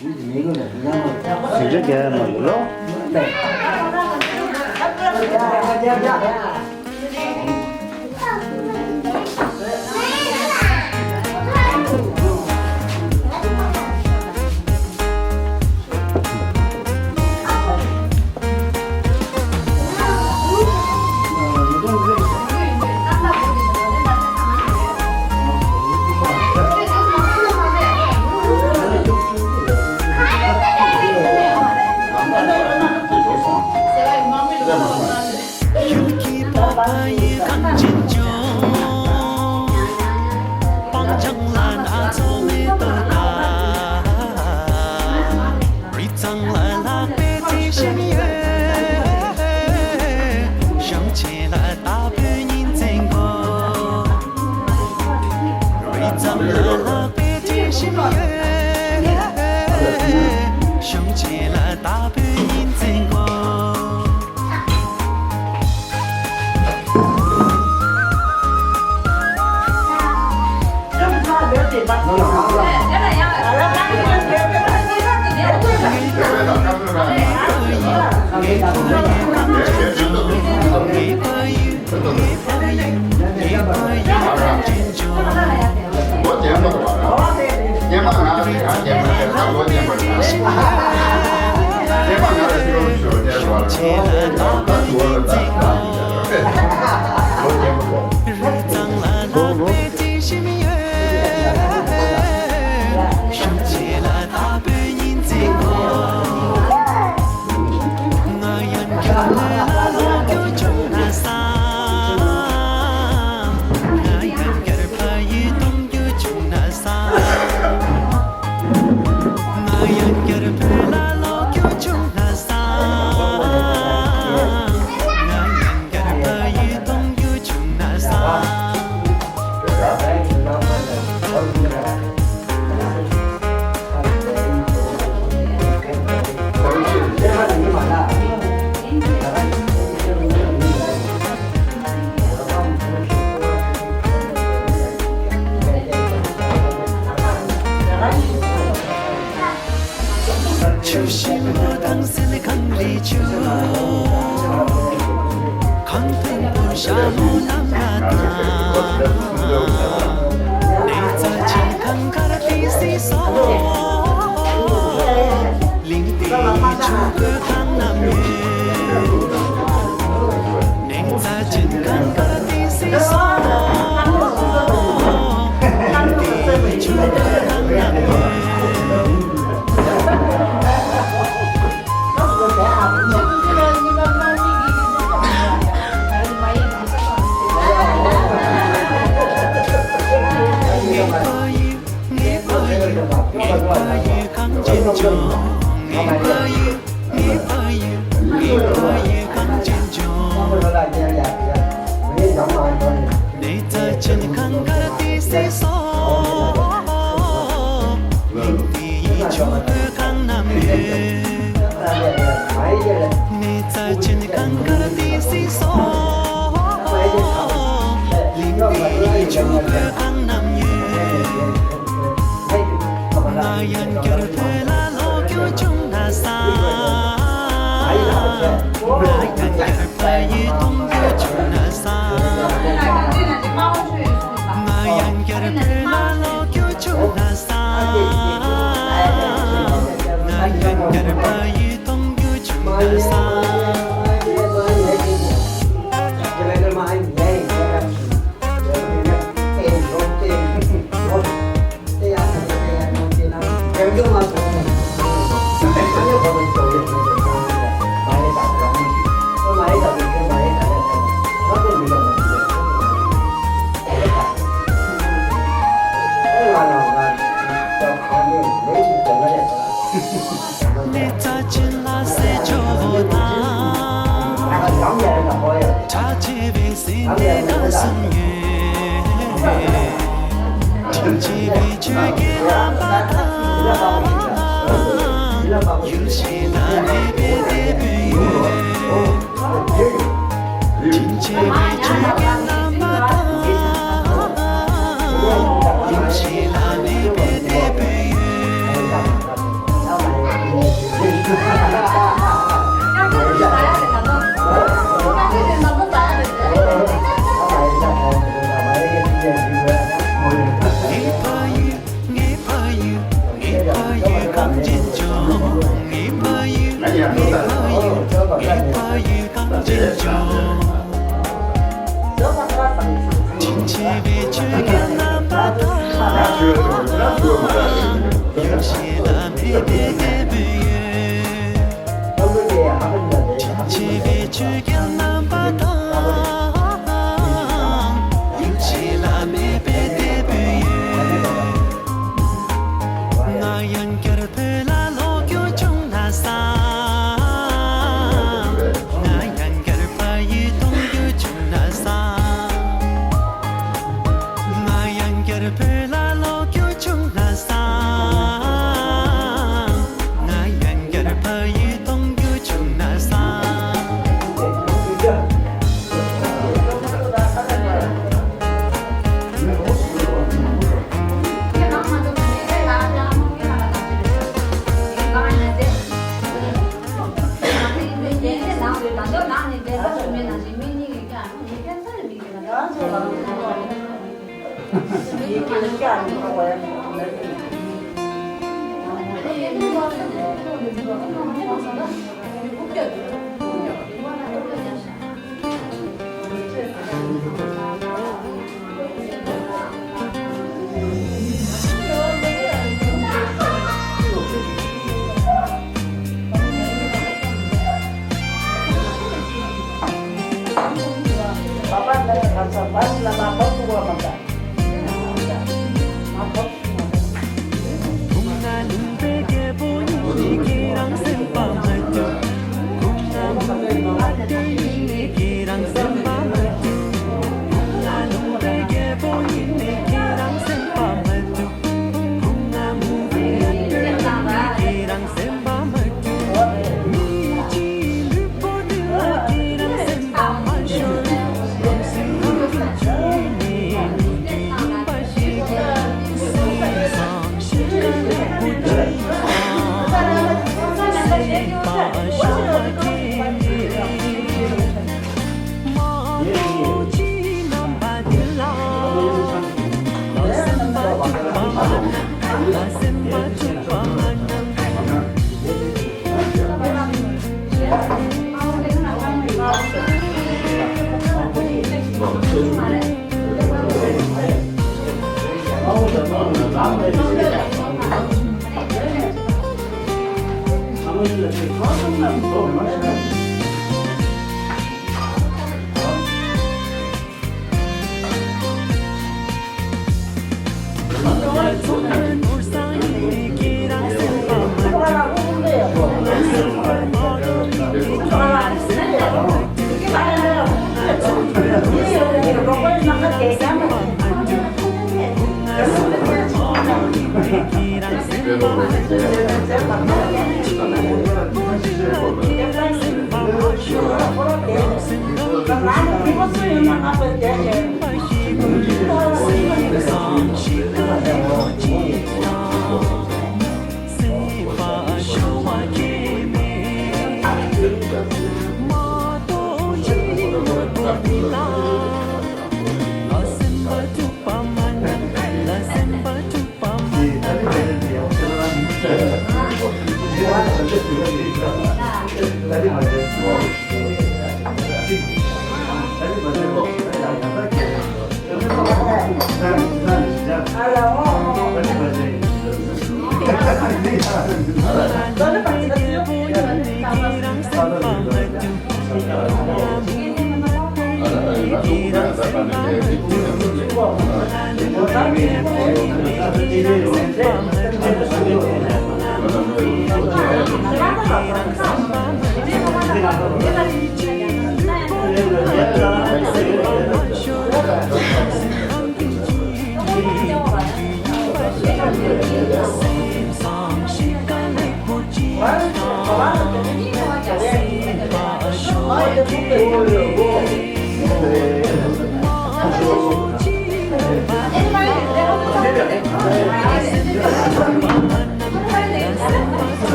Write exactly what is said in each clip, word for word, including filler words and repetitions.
ཟིན་བྲིས་རྒྱག་ཡ་མ་རེད་ལོ། ཆུ་ཞིམ་པོ་དང་སིལ་ཁང་རི་ཆུ། ཁང་ཐུན་པོ་ཤ་མོ་ལམ་ལ་དང་། ནེ་ཙ་ཆིན་ཁང་དཀར་ཏི་སི་སོ། གླིང་པའི་ཆུ་ཁོལ་ཁང་རྣམས་ཡོད། ནེ་ཙ་ཆིན་ཁང་དཀར་ཏི་སི་སོ། གླིང་པའི་ཆུ་ཁོལ་ཁང་རྣམས་ཡོད།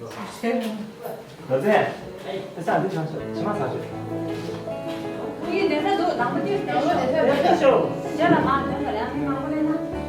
ལོ་ཙཱ། ཨེ་ས་འདི་ཚང་ཤོག་ཕྱི་མ་ཚང་ཤོག་ངའི་བསྡད་ས་འདུག་དང་པོ་དེར་བསྡད་ཤོག་དེ་ཚོ་བསྡད་ཤོག་རྒྱ་ལ་མ་ཐོན་པར་ཡང་མི་མང་པོ་སླེབས་ན།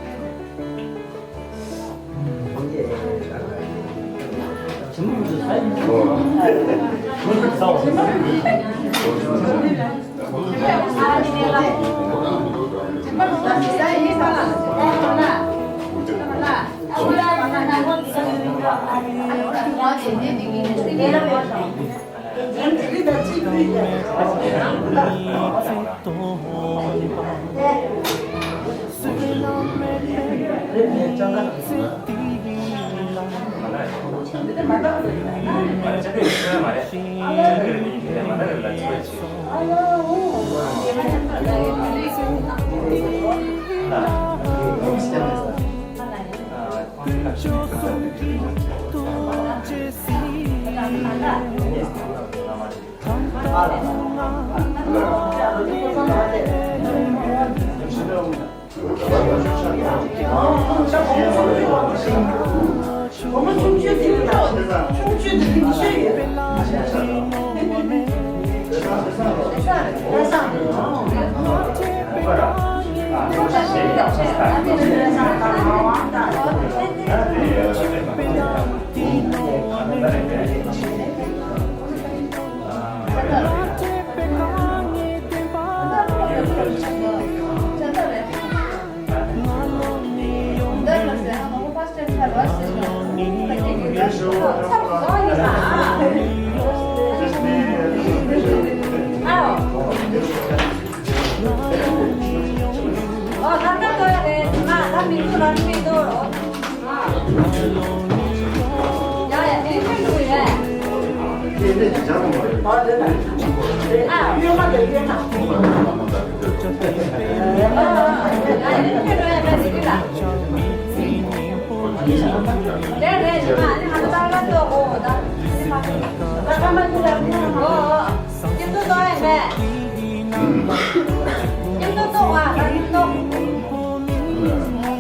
མཉམ་དུ་གཏོང་བ་དང་མཉམ་དུ།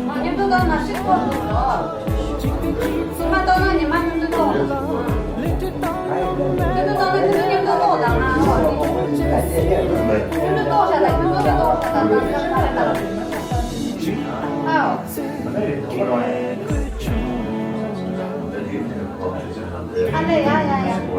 མཉམ་དུ་གཏོང་ན་ཤི་ཁོ་ཐུབ་ལོ། ཚང་མ་གཏོང་ན་ཉི་མ་མཉམ་དུ་གཏོང་། མཉམ་དུ་གཏོང་ན་ཁྱོད་ཚོ་མཉམ་དུ་གཏོང་དང་ང་། མཉམ་དུ་གཏོང་བྱ་དང་མཉམ་དུ་མི་གཏོང་བྱ་དང་ང་ཚོ་ཁ་རེ་དང་། ཨའོ། ཨ་ལེ་ཡ་ཡ་ཡ།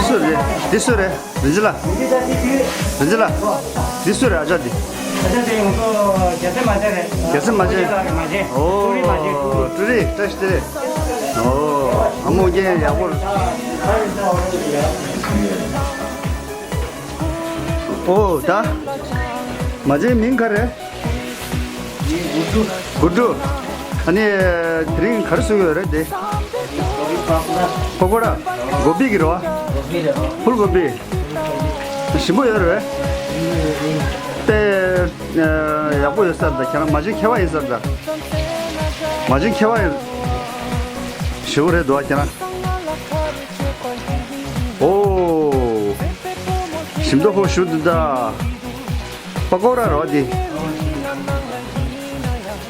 སུ་རེད། འདི་སུ་རེད། རིན་ཆེན་ལགས། རིན་ཆེན་ལགས། འདི་སུ་རེད། ཨ་ཅག་འདི། ཨ་ཅག་འདི་ཡོང་ཁུངས་རྒྱལ་སྲས་མ་བྱན་རེད། རྒྱལ་སྲས་མ་བྱན། ཨོ། ཀྲུའུ་རིན་མ་བྱན། ཀྲུའུ་རིན། བཀྲ་ཤིས་བདེ་ལེགས། ཨོ། ཨ་མོ་རྒན་ཡག་པོ། ཨོ་ད། མ་བྱན་མིང་ག་རེ། གུ་ཀྲུ། ཨ་ནི་དེ་རིང་ག་རེ་བཟོ་གི་ཡོད་རེད་དེ། པ་ཀོ་ར། གོ་བི་གི་རེད་བ། ཕུལ་གོ་བི། ཞིམ་པོ་ཡོད་རེད་པས། ཡག་པོ་ཡོད་ས་རེད། ད་ཁྱེད་རང་མ་བྱན་མཁས་པ་ཡིན་ས་རེད། ད་མ་བྱན་མཁས་པ་ཡིན། ཞིམ་པོ་རེད་འདུག་ཁྱེད་རང་། ཨོ། ཞིམ་མདོག་ཁ་པོ་ཞེ་པོ་འདུག་ད། པ་ཀོ་ར་རེད་པ་འདི།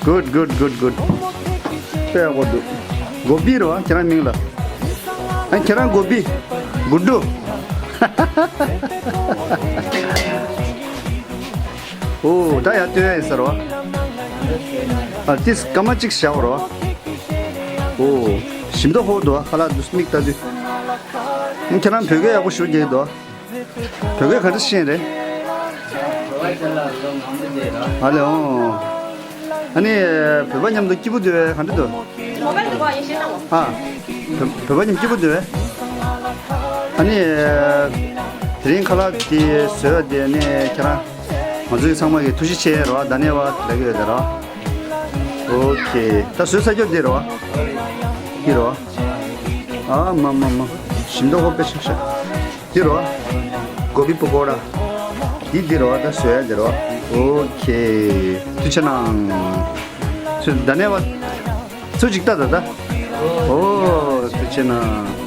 Good, good, good, good. དཔེ་ཡག་པོ་འདུག་གོ་བི་རེད་པ་ཁྱེད་རང་མིང་ལ། ཨ་ཁྱེད་རང་གོ་བི། གུ་ཀྲུ། ཨོ་ད་ཡར་སྟོན་ཡ་ཡིན་ས་རེད་པ། ཨ་ཏིས་སྐར་མ་གཅིག་བཞག་པ་རེད་པ། ཨོ་ཞིམ་མདོག་ཁ་པོ་འདུག་པ། ཁ་ལག་འདུག་མིག་ལྟ་དུས། ཨ་ཁྱེད་རང་བོད་སྐད་ཡག་པོ་ཞེ་པོ་རྒྱག་གི་འདུག་པ། བོད་སྐད་ག་འདྲ་ཤེས་རེད། ཨ་ལེ་ཨོ། ཨ་ནི་བོད་པ་མཉམ་དུ་སྐྱིད་པོ་འདུག་པས། ག་འདྲ་འདུག་ཨ། བོད་བོད་པ་མཉམ་སྐྱིད་པོ་འདུག་པས། ཨ་ནི་དེ་རིང་ཁ་ལག་དེ་བཟོས་པ་དེ་ནི་ཁྱེད་རང་ང་ཚོ་ཚང་མ་གི་ཐུགས་རྗེ་ཆེ་རེད་པ། ད་ནས་པ་ལབ་ཀྱི་ཡོད་དེ་རེད་པ། ཨོ་ཁེ། ད་བཟོས་ཚར་རྒྱུ་འདི་རེད་པ། འདི་རེད་པ། ཨ་མ་མ་མ། ཞིམ་མདོག་ཁ་པོ་དཔེ་ཆགས་ཤག་འདི་རེད་པ། གོ་བི་པ་ཀོ་ར། འདི་འདི་རེད་པ། ད་བཟོ་ཡ་འདི་རེད་པ། ཨོ་ཁེ། ཐུགས་རྗེ་གནང་། ཚུ་ད་ནས་པ། ཚུ་ཅིག་ལྟ་ད་ད། ཨོ་ཐུགས་རྗེ་གནང་།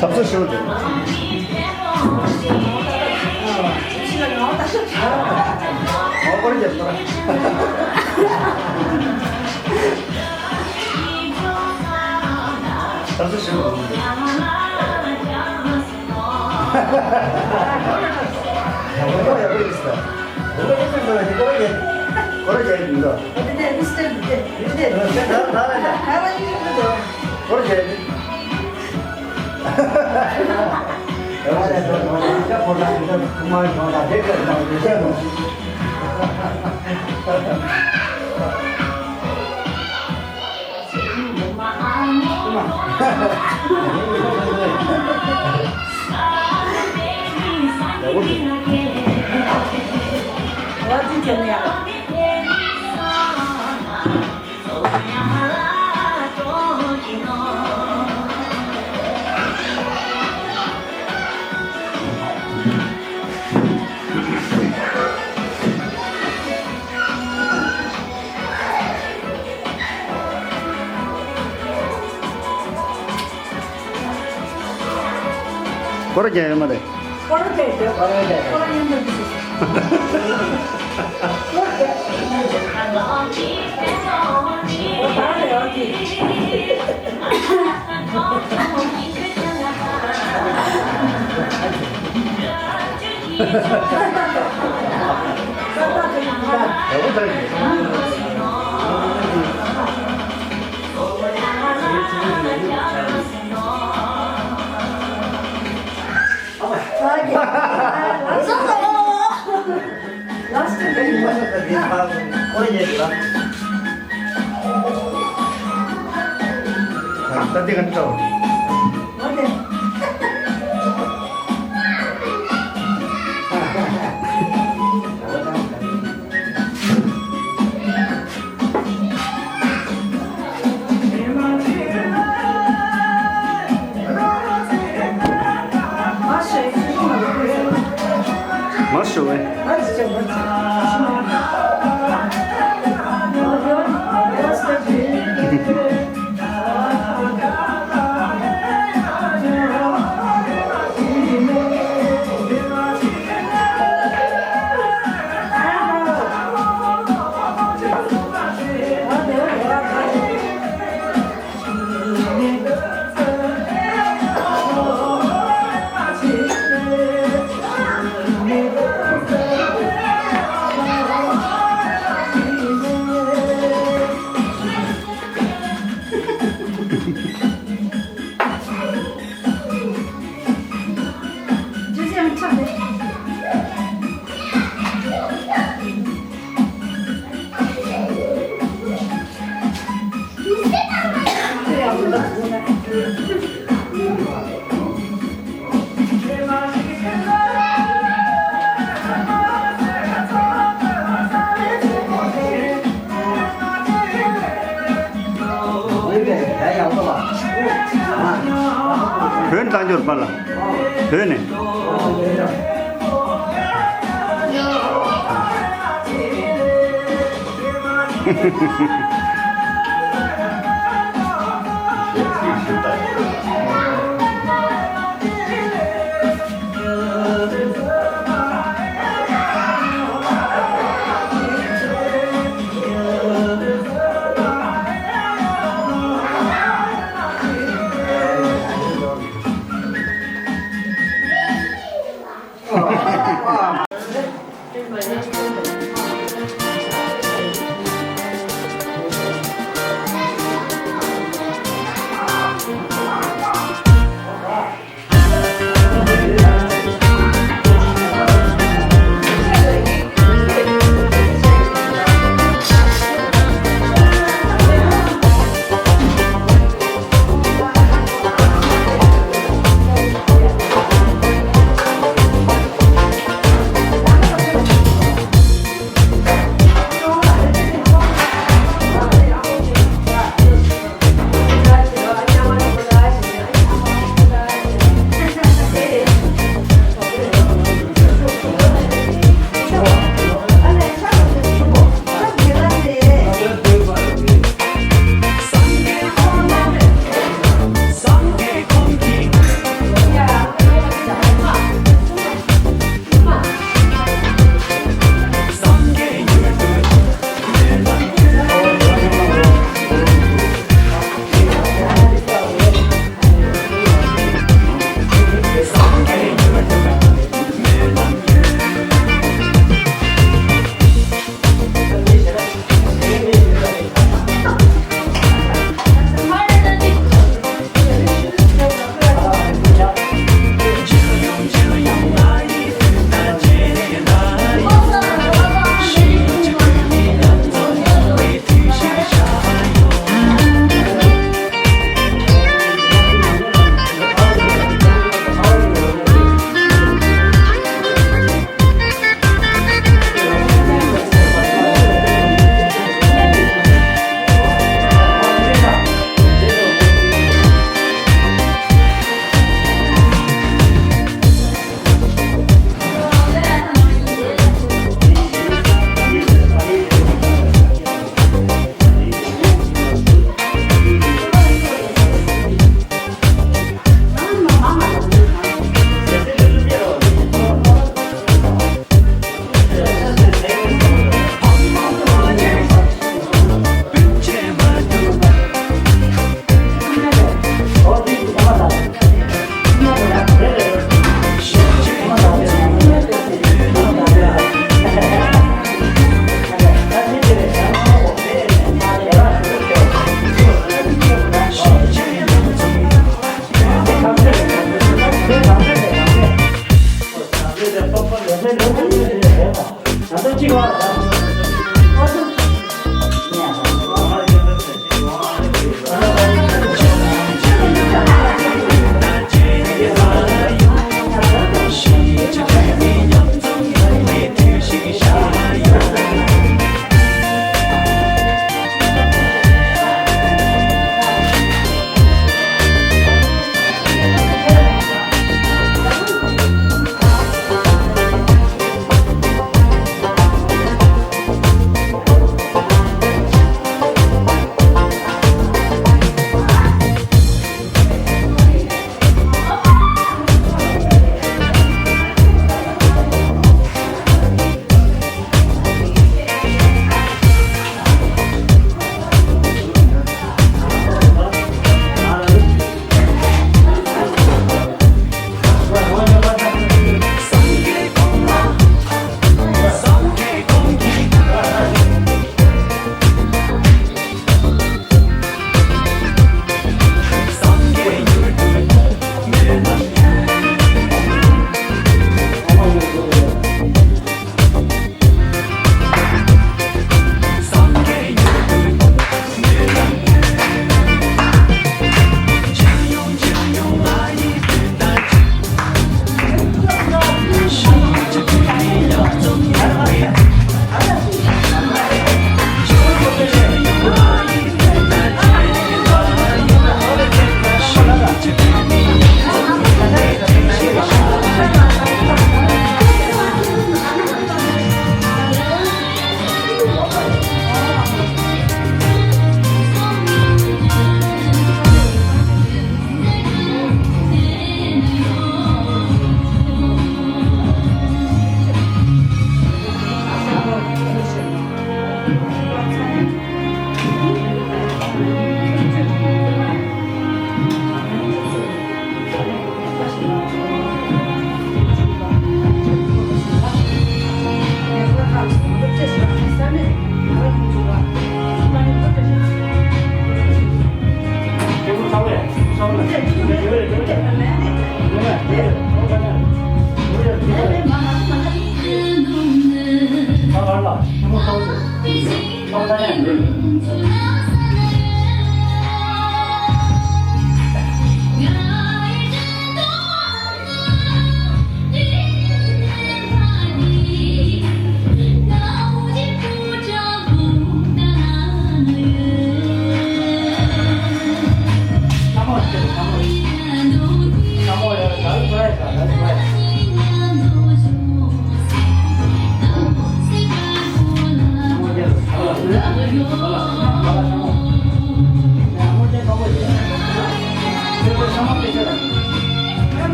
ཐབས་ཤེས་ཞུ་དེ། ཨོ་ཁོར་རྒྱབ་ཁོར། ཐབས་ཤེས་ཞུ། ཡག་པོ་ཡག་པོ་ཡིན་ས། ཁོར་རྒྱབ་ཡིན་ད། ཁོར་རྒྱབ་ཡིན་ད། སྐོར་རྒྱག་ཡོད་མ་རེད། སྐོར་རྒྱག་ཡོད། སྐོར་རྒྱག་ཡོད། སྐོར་ཡོད་མ་རེད། མ་ཞུ་བས། བོད་ནས་བཏང་རྒྱུར་པ་ལ། བོད་ནས།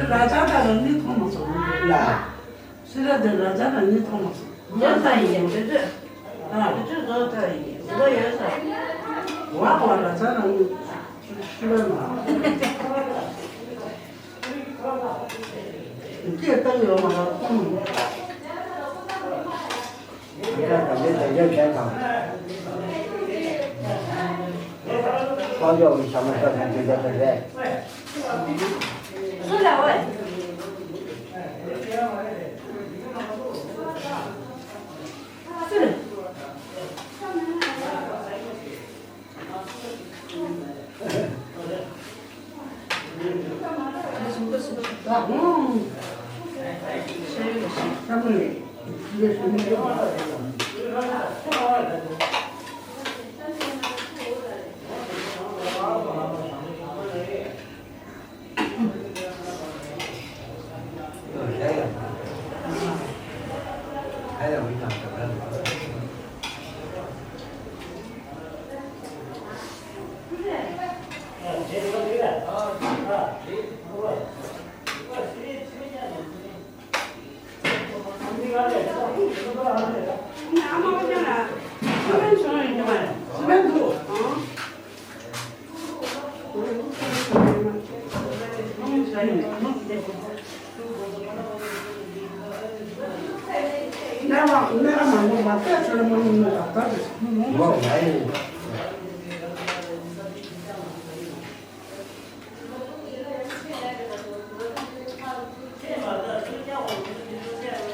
ར་ཅག་དང་རང་ཉིད་མཐོང་མ་སོང་ལ། ཕྱི་ར་དེ་ར་ཅག་རང་ཉིད་མཐོང་མ་སོང་། ཡོད་ས་ཡིན་ཡང་དེ་ཚོས། ཨ་དེ་ཚོས་བཟོ་ས་ཡིན་ཡང་དེ་ཚོ་ཡོད་ས། ཝ་ཝ་ར་ཅག་རང་ཉིད་ཤི་བ་མ། སྐད་བཏང་ཡོད་མ་རེད་ཁོང་། དེ་འདྲ་དང་དེ་དེ་འདྲ་བྱས་དང་། དཔལ་འབྱོར་གྱི་བྱ་མ་ཤོར་ནས་འདི་འདྲ་དེ་རེད། སུ་ལ་འོས། སུ་ལ།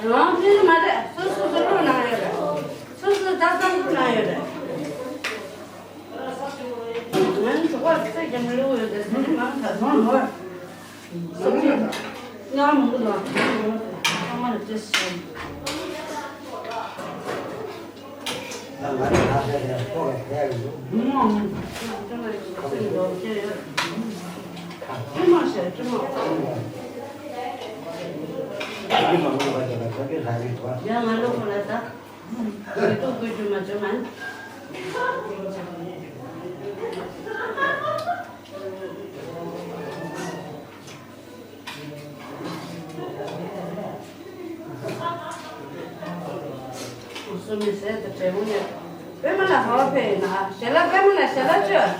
རང་དེ་མ་རེད། སོ་སོ་སོ་སོ་ནང་ཡོད་རེད། སོ་སོ་ད་ལྟ་ནང་ཡོད་རེད། ང་ཚོ་བར་ཚེ་རྒྱ་མི་ལོ་ཡོད་དེ་སོང་ང་ད་སོང་ནོར། སོ་སོ་ང་མང་པོ་དང་ཚང་མ་ལ་ཅེས་སོང་། སུ་མི་ཟེར་དུ་བྲེ་མོ་ཡོད། པད་མ་ལ་ཧ་བ་ཕེ་ཡིན་ན་ཞལ་ལག་པད་མ་ལ་ཞལ་ལག་བཅོས།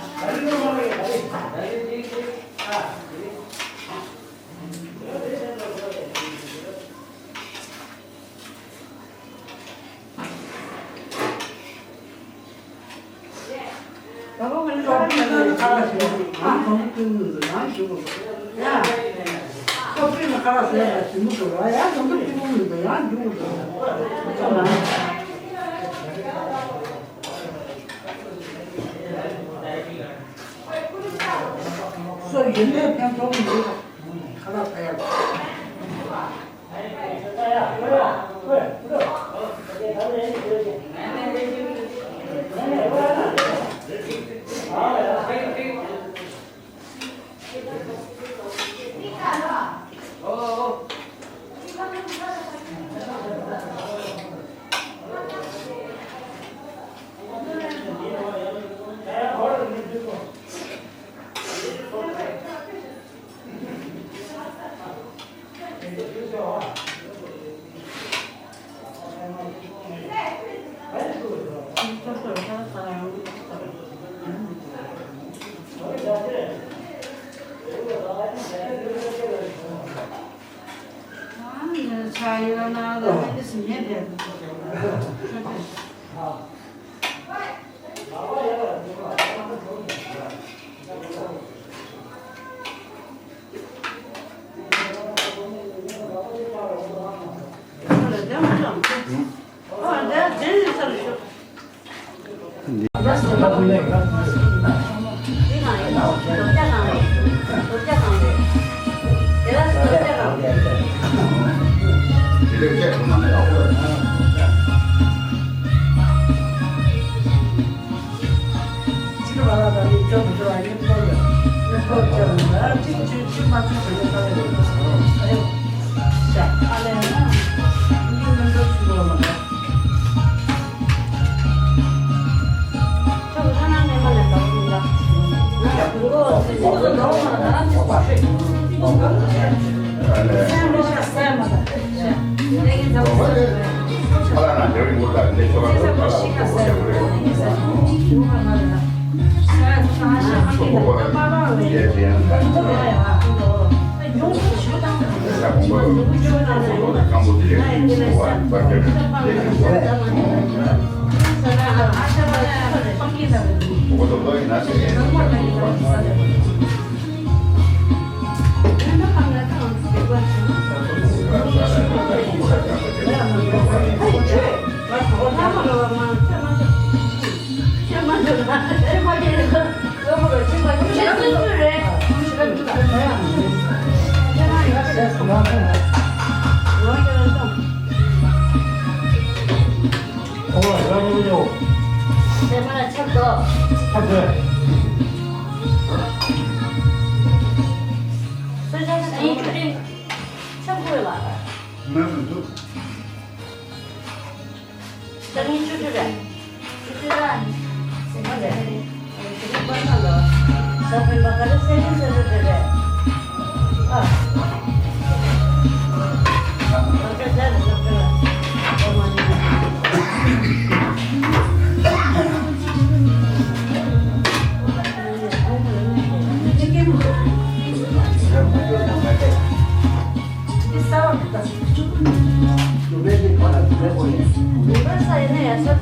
སོ་ཡོད་ནས་ཕན་ཐོགས་མི་འདུག་ཁ་ལག་ཟ་ཡག་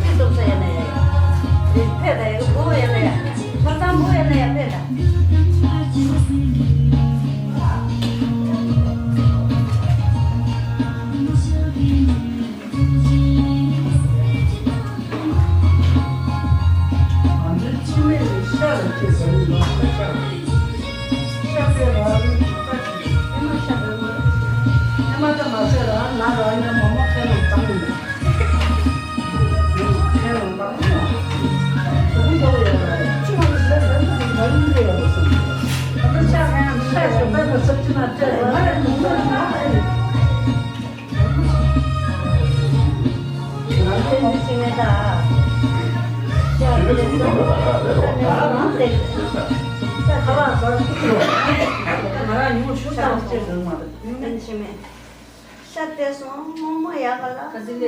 ཅི་སོང་ས་ཡ་ན་ཡ། ཕེ་ད་ཡ་གོ་ཡ་ན་ཡ། ཁ་ཚང་བོ་ཡ་ན་ཡ་ཕེ་ད། ང་ཚོའི་སྤྱི་མེས་ནི་ཤ་ལ་སྐྱེས་པ་ཡིན་ནོ། ཤ་ཤ་ཤ་ཟས་ར་ནི་ཤ་ཤ་ཨེ་མ་ཤ་ཟས་མ་རེད། ཨེ་མ་ད་མ་ཟས་ར་ན་ར་ཡིན་ན་མོག་མོག་ཁས་ལེན་བཏང་ཡིན་ན། ཁས་ལེན་བཏང་ཡིན་ན། དེ་ཚོ་ཡོད་ར་ཅི་མ་ཟས་ཟས་ན་མ་ཡིན་ལེ་ཡོད་སོང་། ད་ཤ་ཧན་ཤ་ཤ་པད་མ་སབ་ཅི་མ་སྤྲད་ར་ང་ལ་མོག་མོག་ནི་མ་ཨེ་རེད། ཤ་བལྟས་སོང་། རྨོ་མོ་ཡག་ག་ལ།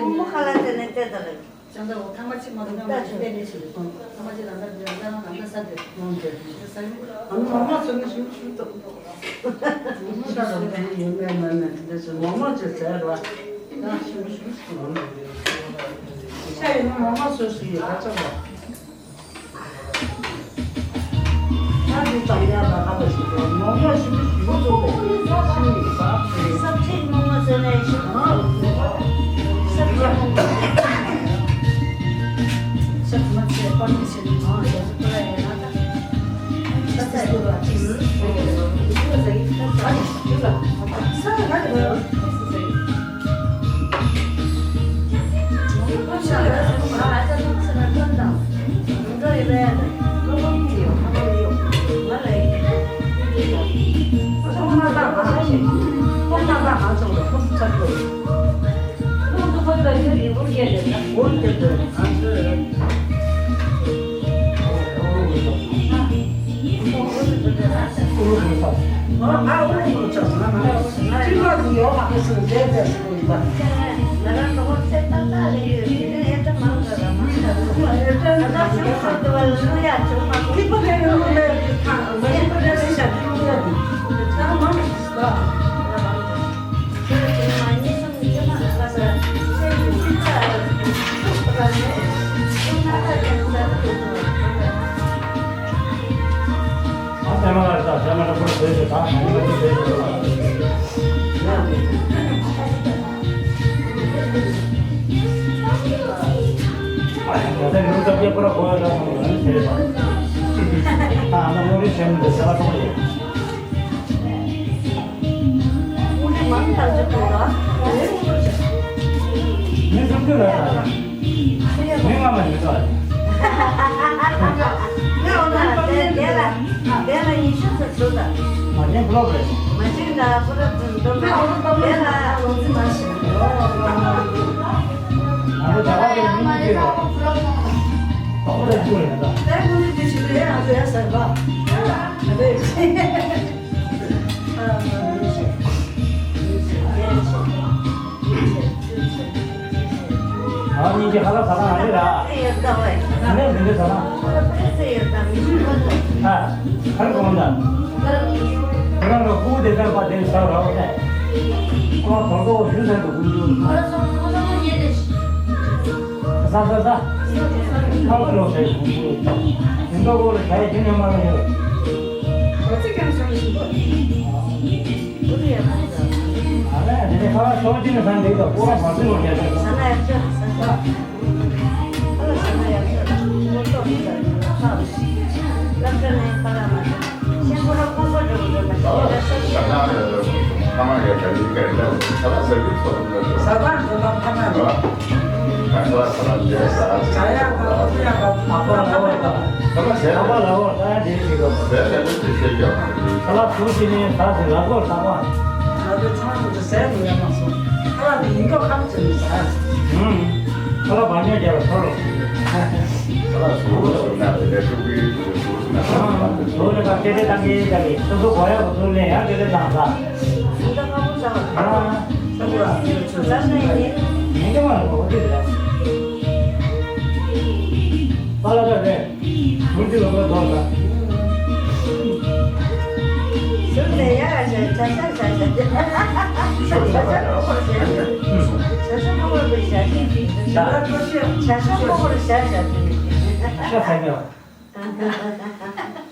རྨོ་མོ་ཁ་ལག་དེ་ནས་བལྟས་ད་ལེ། ཅང་ད་འོ་ཐ་མ་ཅིག་མ་གཏོགས་ང་མ་ཅིག་བལྟས་ནས་ཞིག་རེད། ཐ་མ་ཅིག་རང་ད་འདི་རང་ད་རང་རང་ད་ས་དེ། ཨ་ནི་མ་མ་ཚོ་ནི་ཞུ་ཞུ་ཐུབ། ད་རང་ད་ཡོད་མེད་མེད་མེད་དེ་འདྲ་ཞིག་མ་མ་ཅིག་ཟེར་བ། ད་ཞུ་ཞུ་ཞུ་ལོང་ནས་རེད། ཤ་ཡིན་ན་མ་མ་སོ་སོ་ཡི་ད་ཅག་པ། ཤ་འདི་ཙམ་ཡང་ད་ཁ་པ་ཞིག་རེད། མ་མ་ཞུ་ཞུ་ཐུབ་པ་ཤིང་ཡིན་པ་རེད། སབ་ཆེན་མ་མ་ཟེར་ནས་ཞུ། སབ་ཆེན་མ་མ། ཤ་མ་ཆེ་པ་མི་ཆེ་ནི་མ་ཡ་ཟུ་པ་ཡ་ན་ད། མི་སུམ་ཅུ་ལ། མི་ང་མ་ཡིན་ཙང་། ངས་འོ་ན་དེ་དེ་ལ་དེ་ལ་ཉི་ཤུ་ཙམ་བཟོ་དང་། མ་བྱན་ཕུ་ལོག་རེད། མ་བྱན་ད་ཕུ་ལོག་ཙམ་འདོན་དང་། དེ་ལ་ལོ་ཙི་མ་ཤི། ང་ཚོ་ད་ག་གི་མི་གཅིག་རེད། ད་ཁོ་ལ་ཅིག་རེད་ད། དེ་ཁོ་ནི་དེ་ཞིག་རེད། ཨ་ཙི་ཡ་ཟེར་བ། ཨ་ཙི། ཨ་ནི་གི་ཧ་ལ་ས་ལ་ཨ་ནི་ར། ཨ་ནི་མི་འདི་ས་ལ། ཨ། ཁར་གོང་ད། ཁོ་རང་ལ་ཁུ་དེ་ལྟར་པ་དེ་ས་ར་བ་ནས། ཁོ་ཐོག་ཐོག་ཞུ་ས་དུ་ཀུན་ཏུ། ས་ས་ས། ཁ་བ་ལོ་ས་ཡི་ཀུན་ཏུ། དེ་འདྲ་གོ་ལ་ས་ཡི་ཁྱོད་ཉམས་མ་ལ་ཡོད། ཁོ་ཚིག་ཀྱང་ཤོར་ཞིག་གོ། ཨ་ལས་དེ་ནས་ཁ་བ་ཤོར་གྱི་ནི་ས་འདི་དང་ཀོ་ར་བར་སྲིད་ལོ་རྒྱལ་ས། ས་ན་ཡར་ཤོར་ས་ཤོར། ཁ་ལག་བཟོ་བྱས་ནས་ད་ཟེར་ལ་སོགས་ལྟ་བ། ང་ཚོ་ཚང་མ་ཟས་ནས་ཡར་མ་སོང་། ཁ་ལག་དེ་ཡིན་མདོག་ཁ་པོ་བྱས་ནས་ཟ། ཧུམ། ཁ་ལག་བག་ཉོ་རྒྱག་ལ་ཐོར་རོ། ཁ་ལག་བཟོ་བཟོ་ན་དེ་འདྲ་ཤོག་གུའི་བཟོ་བཟོ་ན། ཧུམ། བཟོ་ནས་ད་སྐད་ཆ་བཏང་གི་ད་གི་སོ་སོ་གོ་ཡག་པོ་བཟོ་ནས་ཡང་སྐད་ཆ་བཏང་ས། ཡིན་མདོག་ཁ་པོ་ཟ་བ། ཨ། ཟ་བ་ཟ་ན་ཡིན། ཡིན་གྱི་མ་རེད་གོ་དེ་རེད། པ་ལ་ད་རེད། ཟུར་གྱི་ལོག་ལ་འདོར་ད། ཟུར་ནས་ཡ་ཞེས་བྱ་བྱ་བྱ་བྱ། ཤ་མོག་པའི་ཤ་ཤ། ཤ་ཤ་མོག་པའི་ཤ་ཤ་ཟེར་ནས། ཤ་ཟ་རྒྱུ།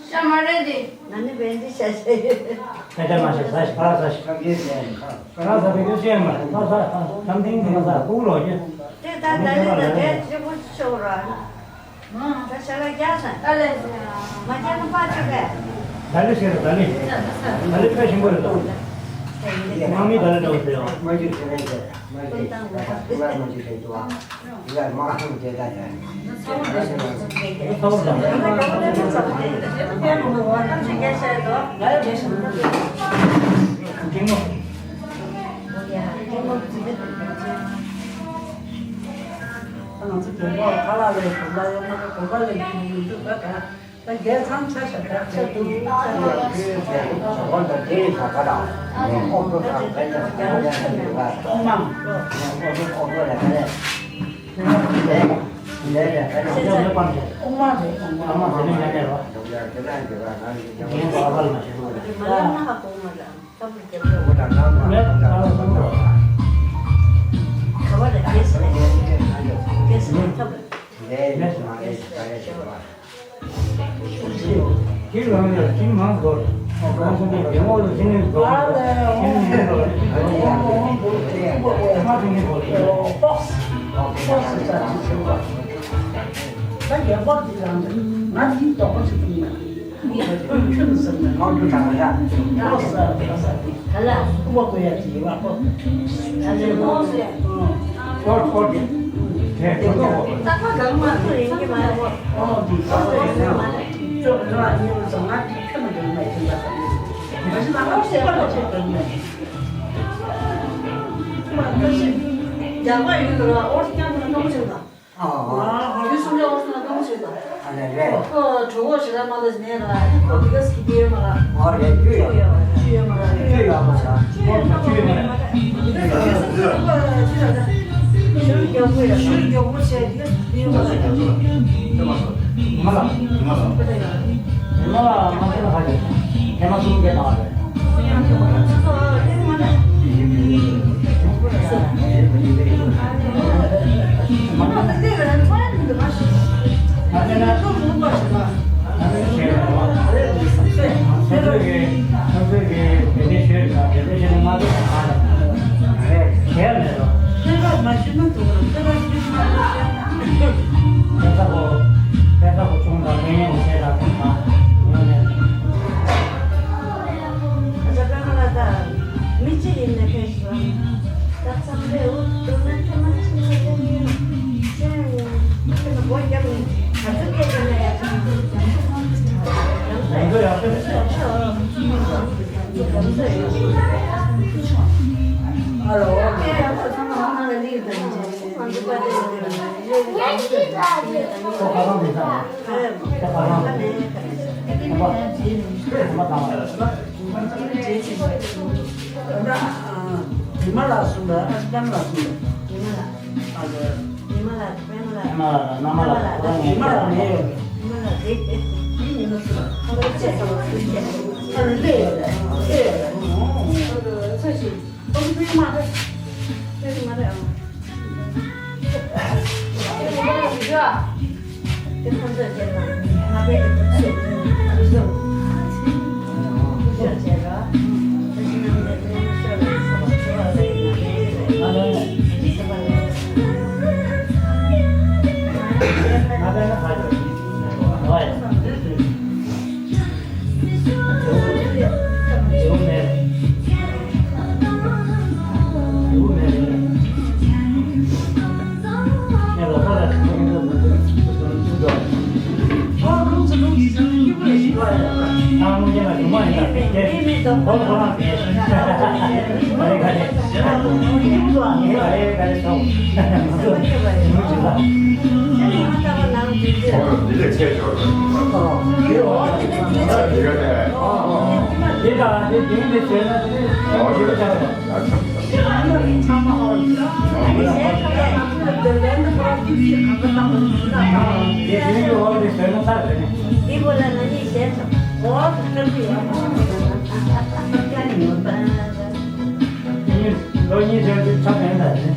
ཤ་མ་རེད་དེ། ང་ནི་བན་དེ་ཤ་ཤ་ཡོད། ཤ་ཤ་མ་ཤ་ཟ་ཤ་ཁ་ཟ་ཤ། ཁ་ཟ་བའི་ཡོད་ཤ་མ་ཟ་ཟ་ཟ་ཁམ་ཐིང་ཐིང་ཟ་ཀུ་ལོ་རྒྱུ། དེ་ད་ད་ནི་ད་དེ་ཅི་པོ་ཤོག་ར། ད་ཤ་ལ་རྒྱག་སོང་། ད་ལས་ཟེར་ཡ། མ་རྒྱག་ན་ཕར་ཆོག་གས། ད་ལི་ཟེར་ད་ལི། ད་ལི་དཔེ་ཞིམ་པོ་རེད་དོ། དམག་མི་ད་ལི་འདྲ་བོ་ཟེར་ཡ། མ་རྒྱག་ཟེར་ན་ཟེར། མ་རྒྱག་ཟེར་ན་ཟེར། ང་མ་རྒྱག་ཟེར་དོ། ང་མ་རྒྱག་ཟེར་ད་ཟེར། ད་ཚ་བོ་ཟ། ད་ཚ་བོ་ཟ། ད་ཚ་བོ་ཟ། ད་ཚ་བོ་ཟ། ང་ཚོ་རྒན་པ་ཁ་ལག་ལས་གོམ་པ་ཡོད་མ་རེད། གོམ་པ་ལས་གོམ་མི་འདུག་ད་ག་ད་རྒྱལ་ཚང་ཆ་ཤ་ཁ་ཆ་འདུག་ད་ཡོད་ཁུལ་བས་ཇོ་ཁོ་ད་དེ་རིང་ཁ་ཁ་ལ་ཨོ་ཁོ་དང་ཕན་ཚུན་ཕན་ཚུན་ཡོད་པ། ཨོ་མ་ཨོ་ཁོ་ཨོ་ཁོ་ལ་ཁ་ལས་ལས་ལས་ལས་ཁ་ལས་ཨོ་མ་རེད། ཨོ་མ་ཨོ་མ་དེ་རིང་ཡང་ལས་རོ། རྒན་པ་ཨ་ཕ་ལ་མ་ཤེས་ཁུལ་རེད། ད་རྒྱལ་པོ་འདི་རང་ང་འདི་དོགས་པ་ཞིག་ཡིན། ཁྱོད་ནི་ཟེར་ནས་ནང་དུ་དྲངས་ཡ། ཨོ་ས་ཨོ་ས་དེ་ག་ལ་སྐུ་པ་བསྐོ་ཡ་དེ་ཡོད་པ་ཁོ། ཨོ་ས་ཨོ་ཨོ་དེ་དེ་ཁོ་ཐོག་ཨོ་ས། རྟག་པ་གང་མ་ཐུག་ཡིན་གྱི་མ་རེད། ཨོ་དེ་ཨོ་ས་ཡིན་ན་ཁྱོད་རང་ཨ་ནི་ཨོ་ས་ང་དེ་ཁྱོད་ནི་འདོན་མ་ཡིན་པ་ས་ཡིན། མ་གཞི་ན་ཨོ་ས་ཁོ་ལ་ཁྱོད་འདོན་མ་ཡིན། ཁྱོད་མ་ཁ་ཤས་རྒྱག་པ་ཡོད་འདུག་ར། ཨོ་ས་རྐྱང་དུ་ན་སྣང་མ་བྱུང་ད། ཨ་ཨ། ཨ་ཁོ་ཡུལ་སུམ་ཅུ་ཨོ་སི་ན་གཏོང་བྱེད་དང་། ཨ་ལས་རེད། ཁོ་གྲོགས་པོ་ཞེ་དྲག་མ་ལ་ནས་ལ་ཁོ་དེ་ག་སི་དེ་མ་ལ། ཨ་རེད་བཅུ་ཡོད་མ་རེད། བཅུ་ཡོད་མ་རེད། བཅུ་ཡོད་མ་རེད། ཁོ་བཅུ་ཡོད་མ་རེད། ཤུར་མགྱོགས་པོ་ཡོད། ཤུར་མགྱོགས་པོ་བྱས་དེ་ག་སི་དེ་མ་ལ། ཉི་མ་ལ། ཉི་མ་ལ། ཉི་མ་ལ་མ་ཟེར་ན་ཧ་ཅང་། ཐེངས་མ་གསུམ་བརྒྱད་བཏང་བ་རེད། ཨ་ཅག་པད་མ་ལགས་ད་མི་གཅིག་ཡིན་ནའི་ཕེབས་སོང་། ད་མཚམས་རེ་འུ་ཐུག་ན་ཁྱོད་མ་ཕྱིན་ན་ཡང་ཡིན། ཁྱོད་ཁྱོད་ལ་སྒོ་བརྒྱབ་ནས་ག་ཚོད་སྐད་རྒྱབ་ན་ཡག་པོ་འདུག། ལམ་སང་ཡག་པོ་ཡག་པོ་ཡག་པོ་ཡག་པོ། ཨ་ལོ། ཁྱོད་ཡག་པོ་ཚང་མ་ཧང་སང་ལ་ལི་ཡོད་ད་ཡིན་ཅེས། ང་ཚོ་པ་ཏི་ཡོད་ད་ཡིན་ཅེས། ཁོ་ཁ་སང་དེ་ཚ། ཨ་ཁ་སང་དེ་ཚ། ཁ་ནས་ཁ་ནས། ཁ་ནས་ཁ་ནས། ཉི་མ་ལགས་གསུངས་པས། ཨ་ཅག་པད་མ་ལགས་གསུངས་པས། ཉི་མ་ལགས། ཨ་ཅག་ཉི་མ་ལགས་པད་མ་ལགས། པད་མ་ལགས་དང་བླ་མ་ལགས། ཉི་མ་ལགས་མེད་ཡོད་རེད། ཉི་མ་ལགས་རེད། ཉི་མ་ལགས་རེད། ཨ་ཅག་ལགས་ཨ་ལས་ཡོད་རེད། ལས་ཡོད་རེད། ཨ་ཅག་ཚ་ཞིག་ཨ་ཅག་པད་མ་རེད། པད་མ་རེད་ཨ། ལོ་གཉིས་ལོ་གཉིས་ལོ་གཉིས་ལོ་གཉིས་ལོ་གཉིས་ལོ་གཉིས་ལོ་གཉིས།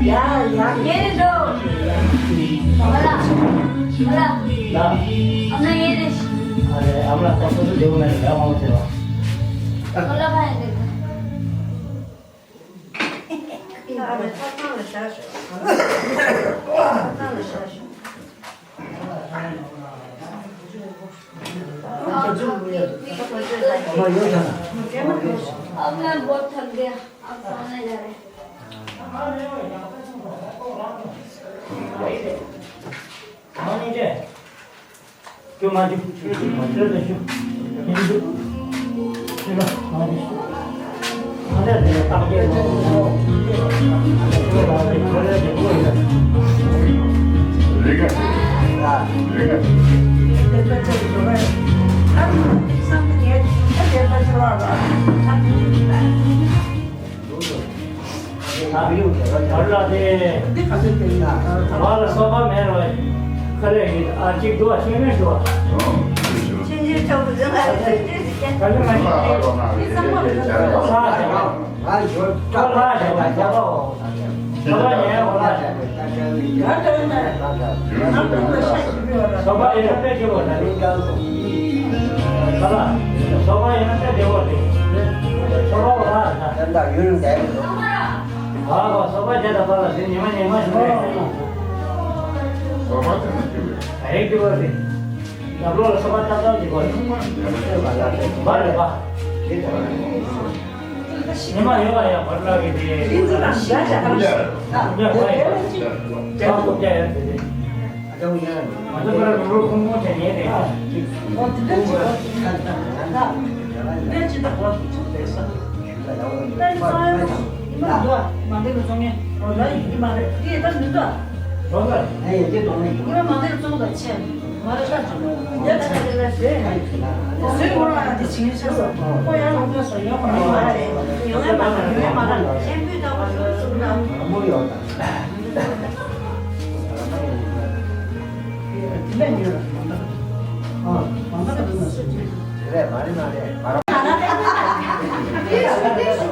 ཡ་ཡ། ཡེ་རེ་འགྲོ། ཨ་ལ། ཨ་ལ། ཨ་མ་ཡེ་རེ། ཨ་ལེ་ཨ་མ་ལ་ད་ཁོ་ཚོ་ལེའུ་མེད་ལ་ཡ་མང་ཆེ་བ། ཨ་ལ་ཕ་ཡེ་རེ། ཨ་མ་ཚ་ཚང་ལ་བཞག་ཤོག་ཚ་ཚང་ལ་བཞག་ཤོག་བར་ལ་དེ། བར་ལ་སོ་པ་མེད་རོ། ཁ་ལས་ཡིན་ཨ་གཅིག་འདུག་ཨ་ཤེས་མེད་འདུག་ཨ། ཆུང་ཆུང་ཆོག་པུ་ཟེར་ལ་རེད། ཁ་ལས་མ་ཤེས་ཁ་ལ་ཤེས་པ་ཁ་ལ་ཤེས་པ་ཁ་ལ་ཤེས་པ། ཉི་མ་ཡོད་ལ་ཡང་བར་ལ་གི་དེ། ཨ་ཅག་ཡང་དེ་དེ། ང་ཚོ་བར་ལ་ལུང་ཁུངས་ཁུངས་བྱས་ནས་དེ། ཨོ་དེ་འདྲ་ཅིག་གོ་ཐུབ་ཚོད་བྱས་ས། ད་ནི་ཚོང་ཡང་མ་འདི་ལ་ཚོང་ངེ་རོ་ལ་ཡིན་གྱི་མ་རེད། དེ་ད་མི་འདུག་ཨ། རོ་ལ་ཡིན་གྱི་འདུག་ནི། ང་རང་མ་འདི་ལ་ཚོང་ད་ཆེ། ང་རང་ཤ་ཆུང་ཡ་ད་དེ་ལ་ཟེར། ཟོས་ངོ་ལ་ཡང་དེ་བྱིན་ཆེ་སོ། ཁོ་ཡང་ལོག་ཐོན་སོ་ཡོང་གི་མ་རེད། ཡོང་ཡ་མ་རེད། ཡོང་ཡ་མ་རེད། ཆེན་པོའི་ལྟ་བ་ཞུ་སོང་ད། དེ་འདྲ་ཉོས་ལ་མ་འདུག་ཨ་མ་འདུག་ག་འདུག་ན་སུ་ཅི། རེད་མ་རེད་མ་རེད་མ་རེད། རེད་རེད།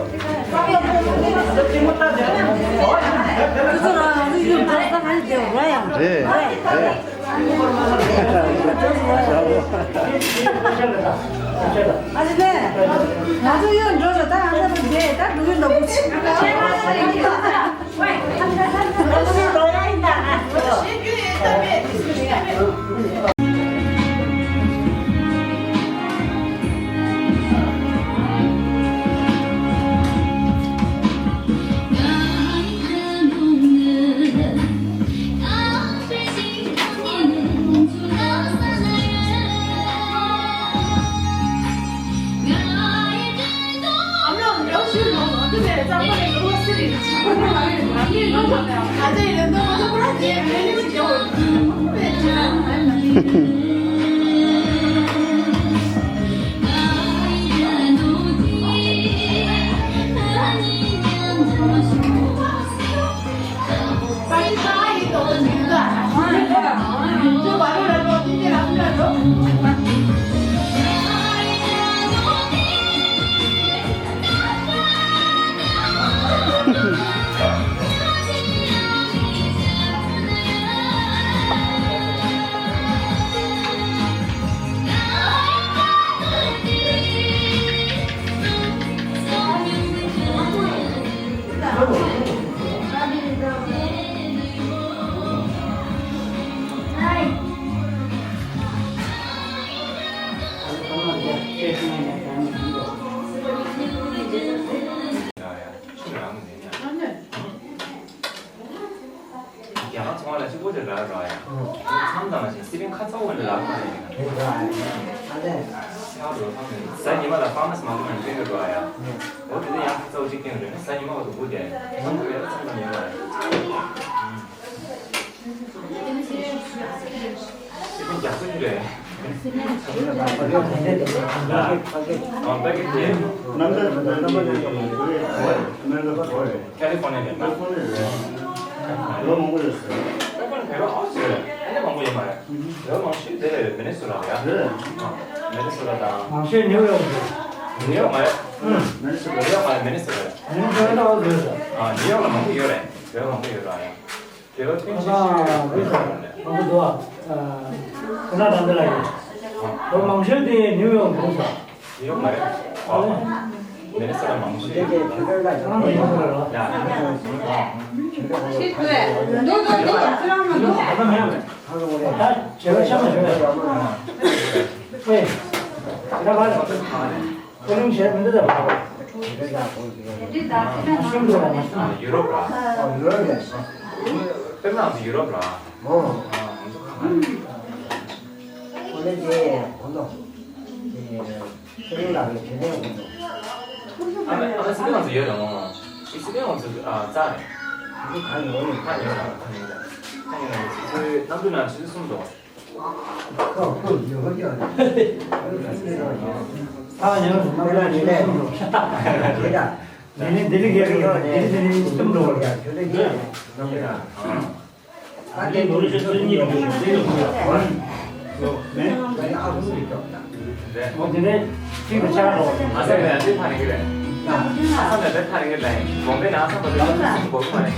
ཨ་ཅེ་ལེ། ང་ཚོ་གཡོག་འགྲོ་རེད་ད། ང་ཚོ་འདི་ད་འགྲོ་གི་འདུག་རྒྱ་གར་ཚོང་བ་ལ་གཅིག་པོ་དེ་རག་རོགས་ཡ། མཚམས་དང་མ་བྱན་སི་པན་ཁ་ཚ་བོ་ལ་ལག་མ་ཡིན་ན། ཨ་ལས། ཁྱེད་རོ་ཕ་མེད་ཟ་ཉི་མ་ལ་ཕ་མ་སི་མ་ཀུ་མ་ནི་སྤྲད་གི་རོགས་ཡ། འོ་དེ་ནས་ཡང་ཁ་ཚ་བོ་གཅིག་སྟེང་རེད་ན་ཟ་ཉི་མ་བ་དུ་བུ་དེ་མཚམས་ཀུ་ཡ་མཚམས་དང་ཉི་མ་ཡ། སི་པན་རྒྱག་ཚུལ་གྱི་རེད། ཨ་པ་ཀེ་ཊི་དེ། ཁ་ལི་ཧྥོ་ནི་ཡ་རེད་ན། ལོ་མང་པོ་ཡོད་ཟེར། ཁ་ལི་ཧྥོ་ནི་ཡ་རེད་ཨ་ཟེར། ཨ་ནི་མང་པོ་ཡོད་མ་རེད། ལོ་མང་ཤོས་དེ་མི་ནི་སོ་ཊ་རེད་ཡ། རེད། མི་ནི་སོ་ཊ་དང་། མང་ཤོས་ནིའུ་ཡོག་རེད། ནིའུ་ཡོག་མ་རེད། མི་ནི་སོ་ཊ་ནིའུ་ཡོག་མ་རེད། མི་ནི་སོ་ཊ་རེད། མི་ནི་སོ་ཊ་ཨ་ཟེར་ཟེར། ཨ་ནིའུ་ཡོག་ལ་མང་པོ་ཡོད་རེད། ལོ་མང་པོ་ཡོད་རེད་ཡ། དེ་བ་ཕན་ཆད་ཤི་ཡོད་རེད། མང་པོ་འདུག་ཨ། ཁོ་ན་རང་འདི་ལ་ཡོད། ལོ་མང་ཤོས་དེ་ནིའུ་ཡོག་འདུག་ས། ནིའུ་ཡོག་མ་རེད། ཨ། མི་ནི་སོ་ཊ་མང་ཤོས་རེད། ཁོ་རང་མི་ནི་སོ་ཊ་རེད། ཡ། ཤི་ཏུ་འདུག་འདུག་འདུག་ཁྱེད་རང་མ་འདུག་ད་བྱེད་པ་ཆ་མ་བྱེད་པ། ཨེ། ད་ག་རེ། ཨོ་ལིམ་བྱས་མི་འདུག་ད་བ། ཤིང་འདུག་བ་མ་ཤིང་། ཡུ་རོབ་ར། ཨོ་ཡུ་རོབ་ལས། དཔེར་ན་ང་ཚོ་ཡུ་རོབ་ར། ཨོ། ང་ཚོ་གང་ལ། ཨོ་ལིམ་དེ་གོང་དུ། དེ་ཤིང་ལ་རེ་བྱས་ནས་གོང་དུ། ཨ་མ་ཨ་མ་སི་པན་ང་ཚོ་ཡོད་ར་ངོ་། སི་པན་ང་ཚོ་ཨ་རྩ་རེད། ང་ཚོ་གང་ཡོད་རེད། གང་ཡོད་ར་གང་ཡོད་ར། གང་ཡོད་ར་ང་ཚོ་ཚོའི་གནམ་གྲུ་ནང་ཆུ་ཚོད་གསུམ་འདུག་ཁོ་ཁོ་ཡོད་ཡོད། ཨ་ཡོད་རེད། ཁོ་ལ་ནི་ལས་དེ་ད། དེ་ནི་དེ་ནི་གལ་ཡོད་དེ་ནི་དེ་ནི་གཏུམ་འགྲོ་བར་ཡ། ཁྱོད་ལས་ཀྱི་ནམ་ཡ། ཨ་དེ་ནོར་ཤོད་ཚོད་གཉིས་འགྲོ་ཤོད་དེ་ཡོད་ཡོད། མེད། ཨ་ཁུ་ནི་ཀྱོག་ད། འོ་དེ་ནས་གཅིག་ཏུ་ཆགས་འགྲོ་བ་རེད། ཨ་ས་ནས་དེ་ཐ་ནི་གི་རེད། ཨ་ས་ནས་དེ་ཐ་ནི་གི་རེད། གོང་པའི་ནང་ས་པ་དེ་ལ་སུ་སུ་གོ་གི་མ་རེད།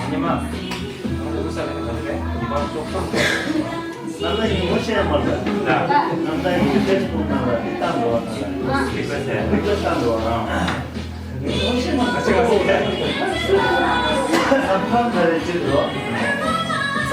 ཉི་མ། ང་ཚོ་ས་ལ་ནི་ག་རེ་རེད། ཉི་མ་ཙོག་ཙོག་རེད། ནམ་ཟླ་ཉིན་མོ་བཤད་མ་རེད། ནམ་ཟླ་ཉིན་ཕེ་སི་བུག་ནང་ལ་འདི་བཏང་འགྲོ་བ་དང་། རིག་པ་བཤད། རིག་པ་བཏང་འགྲོ་བ་དང་། ཉིན་མོ་བཤད་མ་རེད། ས་ཁམས་ག་རེ་བྱེད་འགྲོ། ས་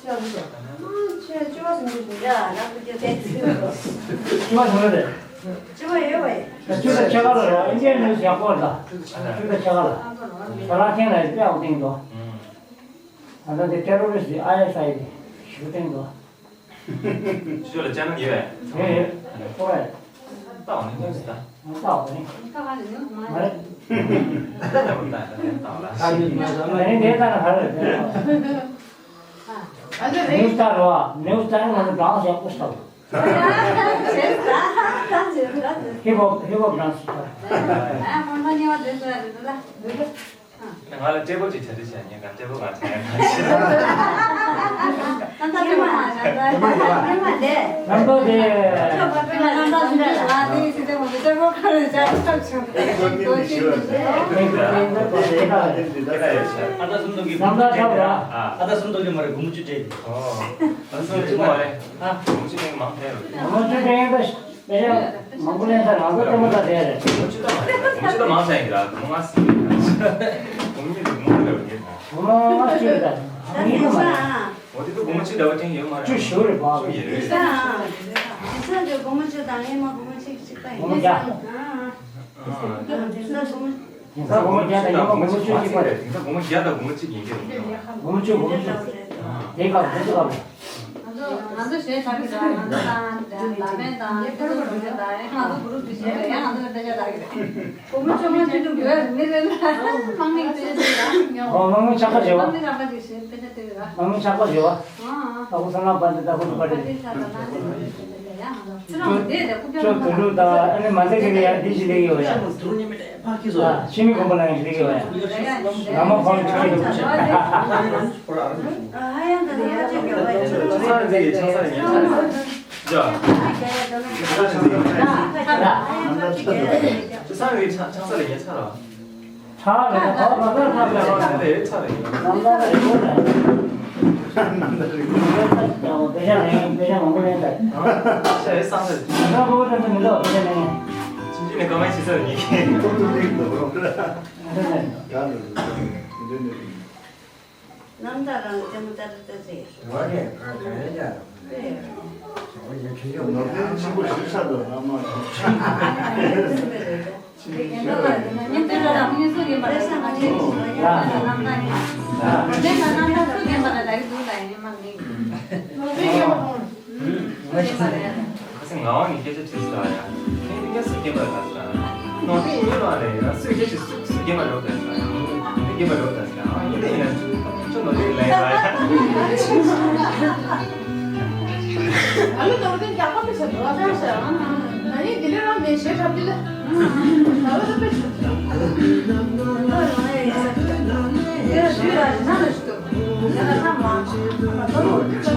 ཆེ་བ་ཟིན་གྱི་འདུག་ཡ་ང་ཚོ་སྐྱོ་ཐལ་ཟིན་གྱི་འདུག་ཅི་མ་ཟིན་ལ་རེད། ཅི་མ་ཡོད་བས། ཅི་ད་ཆ་ག་ལ་རེད། ཨིན་ཇི་ནི་ཡག་པོ་རེད། ཅི་ད་ཆ་ག་ལ། ད་ལ་ཁྱེད་ལ་དཔེ་འོ་ཏིང་དོ། ད་ལྟ་དེ་ཏེ་རོ་རི་སི་ཨའི་ཨེས་ཨའི་དེ་ཞུ་ཏིང་དོ། ཤོ་ལ་ཅ་ནང་ཡོད་པས། ཡོད་ཡོད། ཁོ་ར་ཡོད། ལྟ་བ་ནི་ཉམས་སུ་ད། ལྟ་བ་ནི། ཁ་ཁ་ལ་ཉོ་མ་རེད། ད་ལྟ་བ་ད་ད་ལྟ་བ་ལ། ད་ནི་དེ་ལྟ་ན་ཧ་རེད། ཨ་ནི་རེད། ནིའུ་སི་ཊར་རོ། ནིའུ་སི་ཊར་ང་ཚོ་ཌང་སི་ཡག་པོ་ཞིག་ལྟ་བ། ཧིབ་ཧོབ་ཧིབ་ཧོབ་ཌང་སི་ཞིག་ལྟ་བ། ཨ་ཧོན་ད་ཉེ་བ་དེ་ཚོ་ཡ་དེ་ཚོ་ལ། ང་ལ་ཊེ་བལ་ཅིག་གྲ་སྒྲིག་བྱས། ཉེ་ག་ཊེ་བལ་ང་ཚོ་ཡང་ག་ཤེས། ད་ལྟ་ཉི་མ་ང་ཚོ་ཉི་མ་དེ། ནམ་ཟླ་དེ། ཁྱོད་པར་པའི་ནམ་ཟླ་གསུམ་དུས་ང་དེ་ཡི་སྲིད་དེ་མ་གི་ཊེ་བལ་ཁ་རུ་བཅར་ཐབས་བྱུང་། ཨ་ད་སུམ་སྟོང་གི། ཨ་ད་སུམ་སྟོང་གི་མ་རེད། སྒོར་མོ་བཅུ་སྤྲད་དེ། ཨ་ད་སུམ་སྟོང་གི་མ་རེད། ཨ་སྒོར་མོ་བཅུ་སྤྲད་ཡིན་ད། དཔེ་ཆ་མང་པོ་ལེན་ས་ང་ཚོ་ལྟད་མོ་ལྟ་བསྡད་རེད། སྒོར་མོ་བཅུ་ད་མང་ས་ཡིན་ར། སྒོར་མོ་ལྔ་ཟིན། སྒོར་མོ་གཉིས་སྒོར་མོ་ལྔ་རེད་བ། སྒོར་མོ་ལྔ་བཅུ་རེད་ད། ངས་ལྟ་མ་རེད། འོ་དེ་ཚོ་སྒོར་མོ་བཅུ་འདྲ་བ་ཅན་ཡོད་མ་རེད། བཅུ་ཞུ་རེད་པ། བཅུ་ཡོད་རེད། ད་ང་ཚོ་སྒོར་མོ་བཅུ་དང་ངས་མ་སྒོར་མོ་གཅིག་གཅིག་པ་ཡིན། སྒོར་མོ་བརྒྱ། ཨ་ཨ། དེང་སང་སྒོར་མོ་བརྒྱ་དང་ཉི་མ་སྒོར་མོ་བཅུ་གཅིག་པ་རེད། དེང་སང་སྒོར་མོ་བརྒྱ་དང་སྒོར་མོ་གཅིག་ཡིན་གྱི་རེད། སྒོར་མོ་བཅུ། སྒོར་མོ་བཅུ། དེའི་སྐབས་དེ་ཚོ་སྐབས། ང་ཚོ་ང་ཚོ་གཞས་ལྟ་གི་རེད། ང་ཚོ་དང་ལ་མེན་དང་ཁོ་ཚོ་འགྲོ་གི་རེད། ང་ཚོ་གུ་རུབ་ཀྱི་གཞས་རེད། ཡང་ང་ཚོ་ལ་དཔེ་ཆ་ལྟ་གི་རེད། སྒོར་མོ་བཅོ་ལྔ་བཅུ་དྲུག་ཡོད་མི་རེད་ལ། དམངས་མི་དཔེ་ཆ་ལྟ་གི་རེད། ཨོ་དམངས་མི་ཆགས་པ་བྱེད་པ། དམངས་མི་ཆགས་པ་གི་གཞས་དཔེ་ཆ་ལྟ་གི་རེད། དམངས་མི་ཆགས་པ་བྱེད་པ། ཨ་ཨ། ཨ་ཁུ་ས་ལ་པ་འདི་ད་ཁུ་ཏུ་པ་རེད། ཁྱོད་དུ་ལུ་ད་ཨ་ནི་མ་འདི་གི་ཡ་འདི་ཞིག་ལེགས་ཡོད་ཡ། ཕ་གི་བཟོ། ཨ་ཕྱི་མི་ཁོམ་པ་ལ་ཡང་ཞིག་ལེགས་ཡོད་ཡ། ལ་མ་ཕང་ཆུ་ཡོད། ཆང་ས་རེད་ཆང་ས་རེད། ཆང་ས་རེད། ཆང་ས་རེད། ཆང་ས་རེད། ཆང་ས་རེད། ཆང་ས་རེད། ཆང་ས་རེད། ཆང་ས་རེད། ཆང་ས་རེད། ཆང་ས་རེད། དཔེ་ཆ་ལེན། དཔེ་ཆ་མང་པོ་ལེན་ད། ཨ། ཤ་ཡི་བསམ་ཚུལ། ང་ཁོ་བོ་ཙམ་དུ་མི་འདུག་དཔེ་ཆ་ལེན། ཆུང་ཆུང་ནས་ག་མ་ཤི་ས་ཡིན། ཏོག་ཏོག་ལེན་འདུག་ང་ཚོ་ནས། ཡག་འདུག་འདི་འདི། རྣམ་དག་རང་ལྟད་མོ་ལྟ་ལྟ་ལྟ་ཟེར། ཨོ་རེད། ཨ། ག་རེ་ཡ། ཨེ། ཨོ་ཡ། ཁྱེད་ཅག་ནོར་ལྡན་ཆེན་པོ་ཞིག་ཆགས་འདུག་ཨ་མ། ཉིན་དེ་ལ་རང་ཉིན་སུ་ཡིན་པ་རེད། ས་ང་ཆེན་པོ་ཞིག་ཡིན་པ་རེད། ས་རྣམ་དག་ཡིན། ས་རྣམ་དག་སུ་ཡིན་པ་རེད། ད་ཡི་དུ་ད་ཡིན་མ་ངེས། ཁ་སང་ངག་དབང་གིས་སྐད་ཆ་དྲིས་སོང་ཡ། ཁྱེད་ཀྱིས་སུ་སྐྱེས་པ་ལ་ཟེར། ནོར་ལྡན་ཡིན་པ་རེད། སུས་སྐད་ཆ་སུ་སུ་སྐྱེས་པ་རེད་ཟེར། ཁྱེད་སྐྱེས་པ་རེད་ཟེར། ཨ་ཡིན་ད་ཡིན་ན་ཁྱོད་ནོར་ལྡན་ལས་ཡིན་པ་ཡ། ཨ་ལོ་ནོར་ལྡན་རྒྱག་པ་མི་བྱེད་འདུག་ཨ། ཅང་ཟེར་ཨ། ང་ནི་འདི་ལས་རང་མེད་ཞེས་གྲབས་འདི་ལ། ད་ལོ་ད་དཔེ་ཆུ་ཚོད།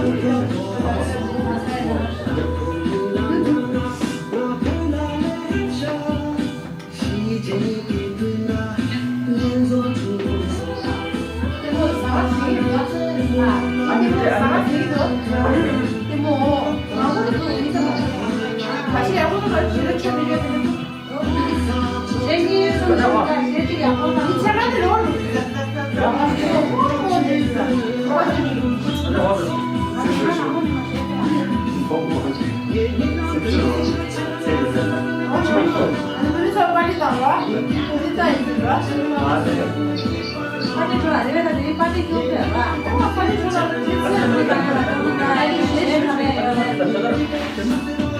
ད་ལོ་ཡང་ཡིན་ས་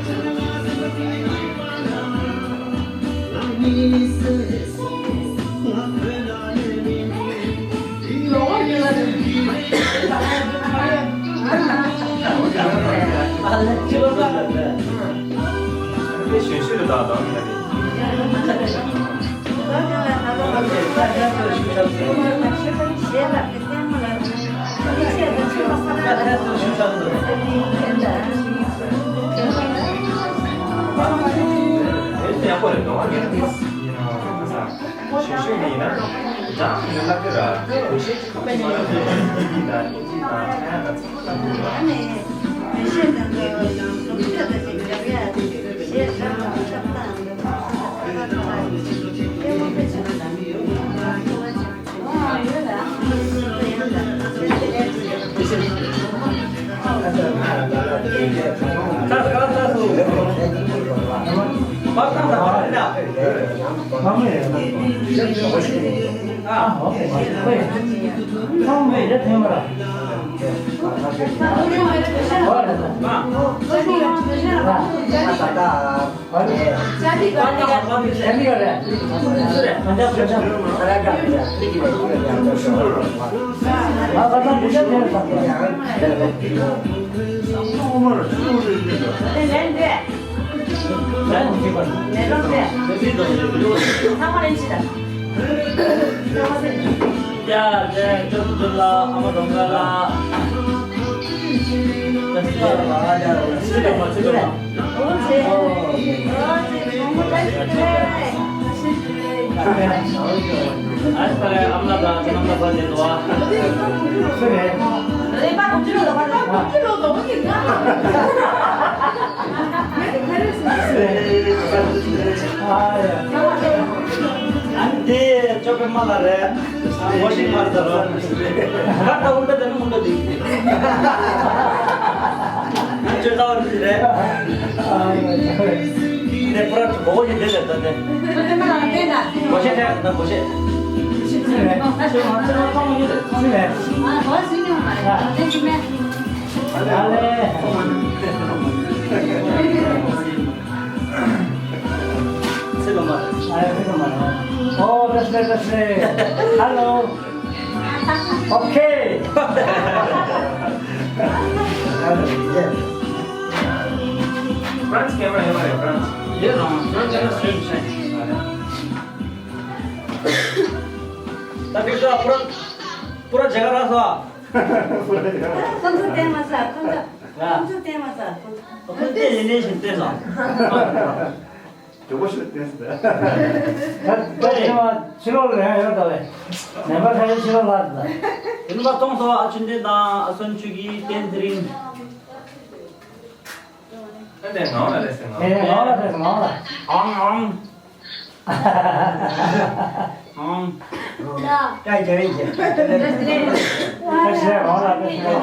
ཅིག་ད། དེ་ལ་དུས་ལ་ཞེ་ས་ལ་ཞིག་ཏུ། ཨ་ནི་དེ་ཅོ་པེ་མ་ལ་རེད། ཨ་ངོ་ཤེས་མ་རེད་ད་རོ། ཁ་ད་འུན་ད་དེ་ནི་འུན་ད་དེ། ཅོ་ད་བར་དེ་རེད། དེ་པུ་ར་གོ་གོ་ཡི་དེ་རེད་ད་དེ། ངོ་ཤེས་རེད་ད་ངོ་ཤེས། Oh, that's great, that's great. Hello. Okay. France camera है हमारे, France। ये रहा, France camera stream से। तभी तो पूरा, पूरा जगह रहा था। पूरा जगह। कौन सा tema था? कौन सा? हाँ। कौन सा tema था? कौन सा? कौन सा लेने से tema? ཇོ་བོ་ཤོད་བསྟན་ཟེར། ད་ད་ཕྱི་མ་ཕྱི་ལོགས་ལ་ཡང་ཡོད་ད་བས། ནད་པ་ཁ་ཤས་ཕྱི་ལོགས་ལ་ད། དེ་ནས་མ་གཏོང་ཐོག་ཨ་ཆུ་འདྲེན་དང་ཨ་སོན་ཆུ་གི་བསྟན་དེ་རིང་། ཨ་ནེ་ངའོ་ལ་རེད་ཟེར་ངའོ། ཨེ་ངའོ་ལ་རེད་ངའོ་ལ། ཨང་ཨང་། ཨང་། ད་རྒྱ་རེད་རྒྱ། ད་ཞེས་ངའོ་ལ་ད་ཞེས།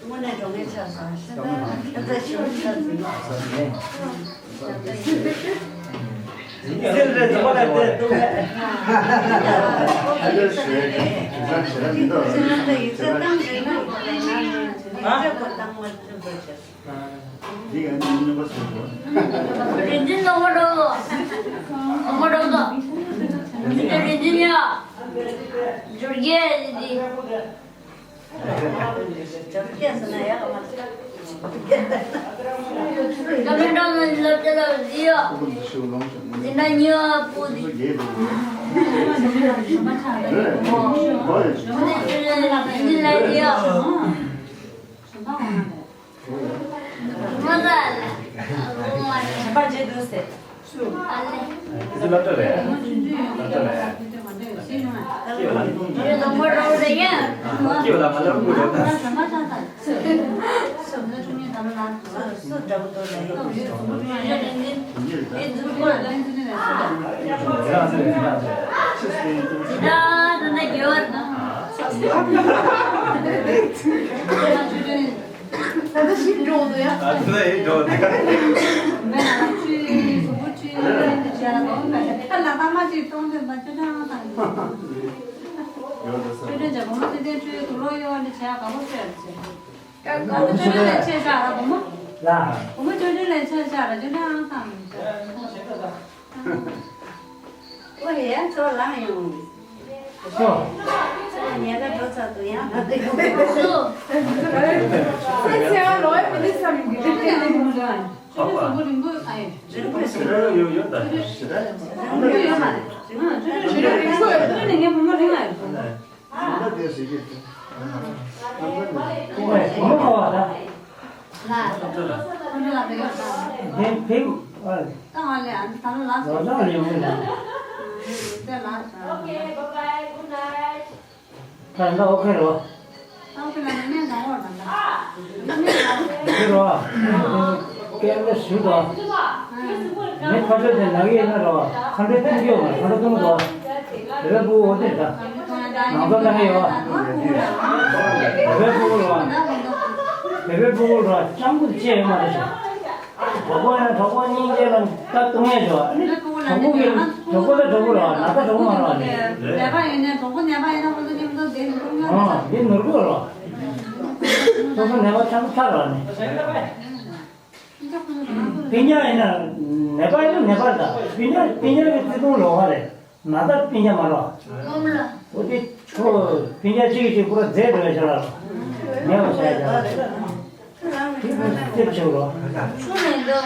དངོས་གནས་འགྲོ་ངེས་ཆགས་སོང་། ཤིན་ཏུ་ཤིན་ཏུ་ཤིན་ཏུ། ཟིན་རེད་རྫོགས་པ་ལ་བལྟས་འདུག་ཨ། རིན་ཆེན་ནོར་བུ་འགྲོ་གི་འདུག་ནོར་བུ་འགྲོ་གི་འདུག་རིན་ཆེན་ཡ། འབྱོར་རྒྱས་འདི། སློབ་གྲྭ་རེད། སློབ་གྲྭ་རེད། སྐྱེས་པ་ལ་ང་ལ་དབུ་རེད། ད་ལྟ་ཞིག་འགྲོ་འདུག་ཡ། ཨ་ཙི་ཡིན་འགྲོ་འདུག་མེད་ན་ཁྲུས་གཟུགས་པོ་ཁྲུས་འདི་བྱས་ལ་གོང་ཁ་ལ་ལ་ཏང་མ་ཅིག་གཏོང་འདོད་པ་ཅོ་ཅང་དང་། ཡོད་ད་ས། ཆོས་ཁྲིམས་བྱས་གོང་མ་ཚེ་བརྟན་ཁྲུས་དུག་ལོག་གཡོ་བ་འདི་བྱས་ག་པོ་ཆོས་རེད་ཟེར། གོང་མ་ཆོས་ཁྲིམས་ལས་ཆེ་ཤག་ར་གོང་མ། ལ། གོང་མ་ཆོས་ཁྲིམས་ལས་ཆེ་ཤག་ར་ཅོ་ཅང་དང་། ཨོ་ཡ་ཚོ་ལངས་ཡོང་། ཨོ། ཚོ་ཉལ་ཁ་འགྲོ་ཚར་འདུག་ཡང་མ་འདུག་ཚེ་ཚེ་བ་ལོ་ཡ་མི་འདུག་བསམ་གྱི་འདུག་ཨོ་པ། རིང་པོ་ཞིག་ཡོད་ཡོད་ད། རིང་པོ་ཡོད་མ་རེད། རིང་པོ་ཡོད་མ་རེད། ངས་བུ་མོ་རིང་ང་ཡོད། ཨ། ཨ། ཨ། ཨ། ཨ། ཨ། ཨ། ཨ། ཨ། ལ། ཁོ་ཚོ་ལ་དེ་ཡོད་ད། དེ་ཕེབས། ཨ། ད་ང་ལས་ཨ་ནི་ད་ལོ་ལ་སོང་། ལོ་ལ་ཡོང་གི་ལ། དེ་ལ་ད། Okay, bye bye, good night. ད་ད་ཨོ་ཁེ་རོ། ད་ཨོ་ཁེ་ལ་ནི་སྨན་གང་བོར་ད་ད། ཨོ་ཁེ་རོ། ཀེམ་ལ་ཞུ་དོ། ཨ། མི་ཁ་ཤས་དེ་ན་གི་ཡིན་ན་རོ། ཁ་འདྲེ་ཐུང་གི་ཡོད་མ་ཁ་འདྲེ་ཐུང་དོ། དེ་བས་པུ་འོ་དེ་ད། ནང་དོ་ན་གི་ཡོད། དེ་བས་པུ་རོ། དེ་བས་པུ་རོ་ཅང་པོ་ཅེ་ཡོད་མ་རེད། གྲོགས་པོ་ཡང་གྲོགས་པོ་སྙིང་རྗེ་ལ་ད་ལྟུང་ཡས་འགྲོ། གྲོགས་པོ་གི་གྲོགས་པོ་ལ་གྲོགས་པོ་རོ་ན་ད་གྲོགས་པོ་མ་རོ་ནི། ནད་པ་ཡོད་ནས་གྲོགས་པོ་ནད་པ་ཡིན་ན་ཁོ་ཚོ་མཉམ་དུ་བསྡད་ནས་ལྟུང་ཡས་མ་རེད། འདི་ནོར་བུ་རོ། ཁོ་ཚོ་ནད་པ་ཆགས་ཚར་རོ་ནི། སྤུན་ཀྱག་ཡིན་ན་ནད་པ་ཡིན་ན་ནད་པ་ད་སྤུན་ཀྱག་སྤུན་ཀྱག་གི་བརྩེ་དུང་ལོག་པ་རེད། ན་ད་སྤུན་ཀྱག་མ་རོ། འོ་དེ་ཁོ་སྤུན་ཀྱག་གཅིག་གིས་གཅིག་པུ་ར་རྫས་འགྲོ་ཡ་ཆ་ལ་རོ། ནད་པ་བྱས་ཡ་ཆ་ལ་རོ། དེ་ཁོ་ཚོ་ལྟེབ་ཆེ་བ་རོ། ཆུ་ནས་འགྲོ།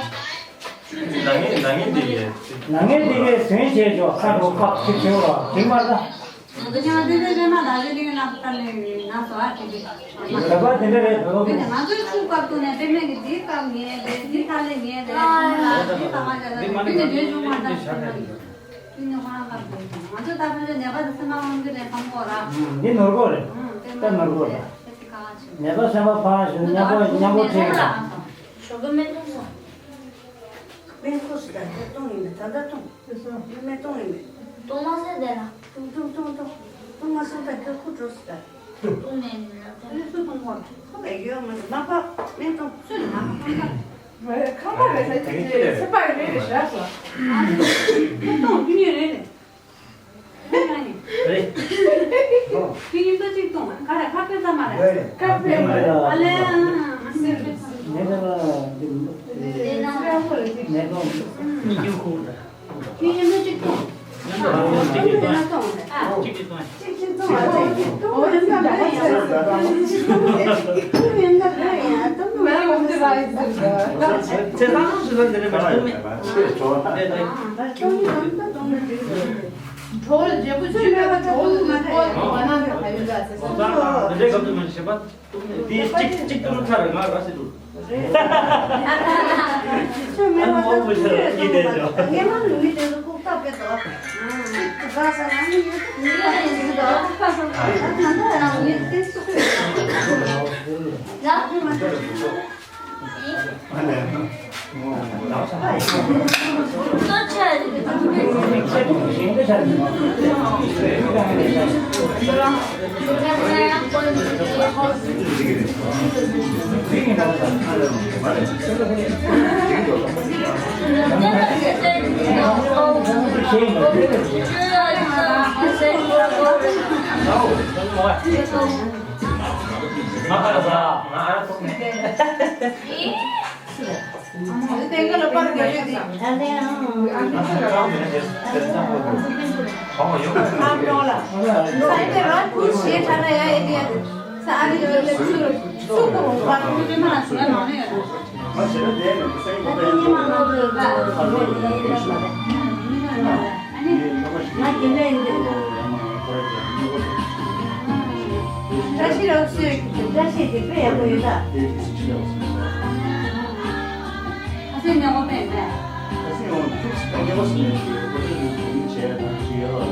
ཆུ་ཆུ་ནང་ངན་ནང་ངན་དེ་གས། ནང་ངན་དེ་གས་ཟོན་བྱས་ཆོག་ཁ་རོ་ཁ་ཁྱེར་ཆེ་བ་རོ་དེ་མ་ར། ང་ཚོ་ཉི་མ་དེ་འདྲའི་རེད་མ་ད་རེ་ལིང་ལ་ད་ལེ་ན་སོ་ཨ་དེ་དེ། བོད་པ་དེ་འདྲ་རེད་བོད་པ། ང་ཚོའི་ཆུ་བཀབ་ཐུབ་ནས་དེ་མེད་གི་དེ་བཀབ་ངེས་རེད་དེ་ད་ལེ་ངེས་རེད་དེ་ད་མ་བྱ་ད་དེ་ནས་འདོན་བྱུང་མ་ད་དེ་ནས་ཁོ་རང་བཀབ་དགོས་ང་ཚོ་ད་ཕན་ཚུན་ནད་པ་དེ་སེམས་པ་དབང་གི་རེད་ཕམ་གོ་ར། འདི་ནོར་གོ་རེད། ད་ནོར་གོ་རེད། ནད་པ་སེམས་པ་ཕངས་ཤིང་མཉམ་པོ་མཉམ་པོ་བྱེད་ཀྱི་འདུག་ཞོགས་ཀས་སྨན་འཐུང་སོང་། སྨན་ཁུར་སོང་ད་ཁྱོད་བཏུང་ཡིན་པས་ད་ལྟ་བཏུང་། སྨན་བཏུང་ཡིན་པས། བཏུང་མ་སོང་དེ་ལ། བཏུང་བཏུང་བཏུང་བཏུང་། བཏུང་མ་སོང་ད་ཁྱོད་ཁུར་འགྲོ་སོང་ད། བཏུང་མེད་ནི་ལ་ད། སུས་སུ་བཏུང་གོ་ཁོ་མེད་ཡོད་མ་མ་པ་སྨན་བཏུང་སུས་མ་པ་ཁང་པ། ཁང་པ་རེད་ས་ཅིག་ཅིག་སེམས་པ་ཡོད་རེད་ཞག་སོ། སྨན་བཏུང་རྒྱུ་ཉེ་རེད་རེད། རེད། ཁྱེད་གཉིས་ཚོ་གཅིག་བཏུང་། ག་རེ་ཁ་ཕྱེ་ས་མ་རེད། ཁ་ཕྱེ་མ་རེད། ཨ་ལེ། ཁྱོད་ཡིན་ན་གཅིག་གཏོང་། གཅིག་གཅིག་གཏོང་། གཅིག་གཅིག་གཏོང་། གཅིག་གཅིག་གཏོང་། གཅིག་གཅིག་གཏོང་། ཚེ་ཐང་སུ་ལ་འདི་རེད་མ་གཏོང་མེད། གྲོགས་རྗེ་པོ་ཆུ་མེད་པ་གྲོགས་ལ་གྲོགས་ལ་ཁོ་ལ་ཁོ་ང་ནང་དུ་ཁ་ཡོད་ལ་ཟེར་སོང་། འདི་འདྲའི་སྐབས་དུ་མ་ཤེས་པ། དེ་གཅིག་གཅིག་ཏུ་ཚར་ང་ར་སི་ཏུ། ཆུ་མེད་པ་ད་དུང་ཆུ་ཡོད་པ་ད་ངས་མ་ནུ་མི་དེ་ཚོ་ལྐུགས་ཐབས་ཀྱི་དོ། གཅིག་ཏུ་ག་ས་ན་མི་ཡོད་མི་ཡོད་ཅིག་དོ། ད་ད་ད་ང་ངས་དེ་སུ་གི་ཡ་ཆུ་མ་ཆུ། བཀྲ་ཤིས་རོགས་ཞུ། བཀྲ་ཤིས་དེ་དཔེ་ཡག་པོ་ཡོད་ད། ཁ་སང་ཉོ་གོ་པས་ད། ཁ་སང་ཡང་ཐུགས་སུ་ཉོ་གོ་སུ་ཉོ་ཞུ་གོ་ཐུགས་ཉོ་ཉོ་བྱས་དང་ཞུ་ཡོད།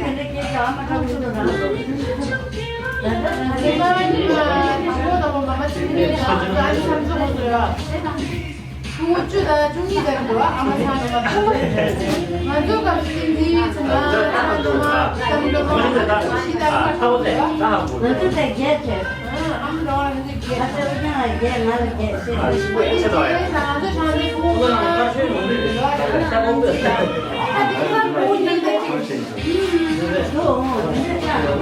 ཉི་མ་ཉི་མ་དང་པོ་དང་པོ་མ་མ་ཚིག་ཉིན་དང་ཨ་ནི་ཆམ་ཚོ་ཧོ་ཟོ་ཡ། ཆུང་ངུ་བཅུ་དང་བཅུ་གཉིས་དང་འདུག་ཨ་མ་ཚང་ནང་ལ། ང་ཚོ་སྐབས་སུ་ཏིང་ཏིང་ཚང་མ་ཚང་མ་ཚང་མ་བཞི་དང་ལྔ་དང་བཞི་དང་ལྔ་དང་འདུག་ང་ཚོ་དང་བརྒྱད་བྱས། ཨ་མ་རང་ལ་ང་ཚོ་བརྒྱད། ཨ་ཚེ་རུ་ཀྱང་ལ་བརྒྱད། ང་ལ་བརྒྱད་ཟེར། ཨ་ཆུ་བོ་ཡ་ཆེ་དོ་ཡ། ང་ཚོ་ཆང་ཚེ་ཕུ་བོ་ང་ཚོ་ཆང་ཚེ་ཕུ་བོ་ང་ཚོ་ཆང་ཚེ་ཕུ་བོ་ང་ཚོ་ཆང་ཚེ་ཕུ་བོ་ང་ཚོ་ཆང་ཚེ་ཕུ་བོ།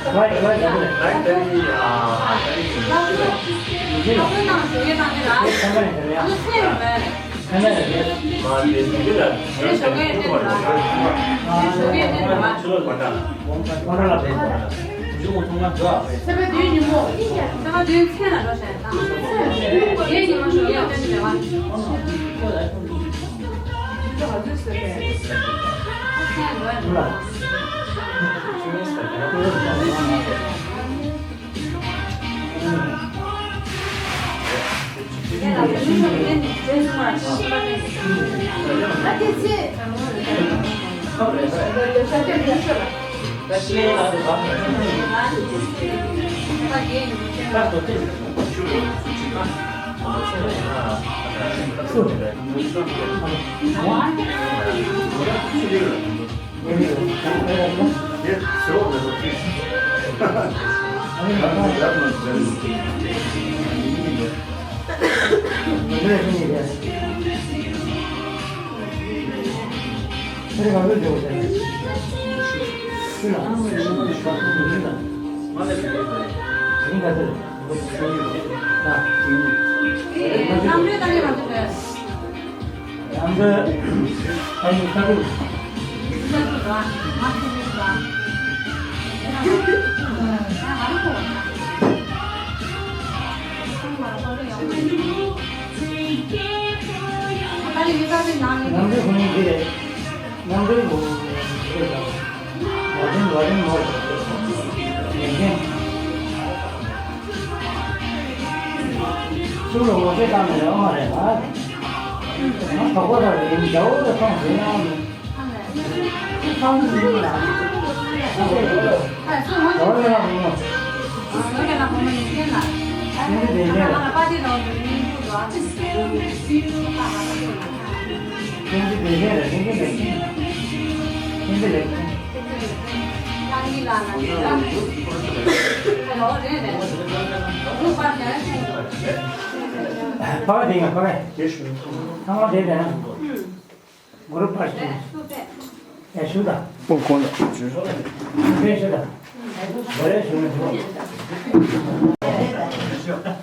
Right, right, right. Right, very, uh, very good. ཚུར་ལ་ངོ་ཤེས་བཏང་ནས་ཡོང་བ་རེད་པ། ང་གྲོགས་པོ་ར་རེད། འཇའ་འོད་ལ་སོང་ཟེར་ཡང་མི། ཁྱེད་ཚང་མ་མི་ཡིན་ལ། ཨ་ཟེར་གྱི་འདུག་ད་ཚུར་ངོ་ཤེས་བཏང་ནས་ཡོང་བ་རེད་པ། ང་རྒན་ལགས་བུ་མོ་ཡིན་མཁན་ལ། ཨ་ནི་ང་ལ་པར་ཏི་རོགས་འདུག་ཡིན་འདུག་ཨ། ཐེངས་གཅིག་བདེ་ཆེན་རེད། ཐེངས་གཅིག་ལེགས་ཆེན། ཐེངས་གཅིག་ལེགས་ཆེན། ཨ་ནི་ལ་ང་ཚོ་ལ། ཨ་ལོ་རེད་རེད། ལུག་པར་ཉར་ཆེན་པོ། ཕ་ག་དེ་ཡིན་ཕ་ག་ཚང་མ་དེ་དེ་ན། གུ་རུ་པར་ཞུ། ཡ་ཞུ་ད། སྤོབས་གོང་ལ་ཞུ། དེ་ཞུ་ད། ག་རེ་ཞུ་ན་ཞུ།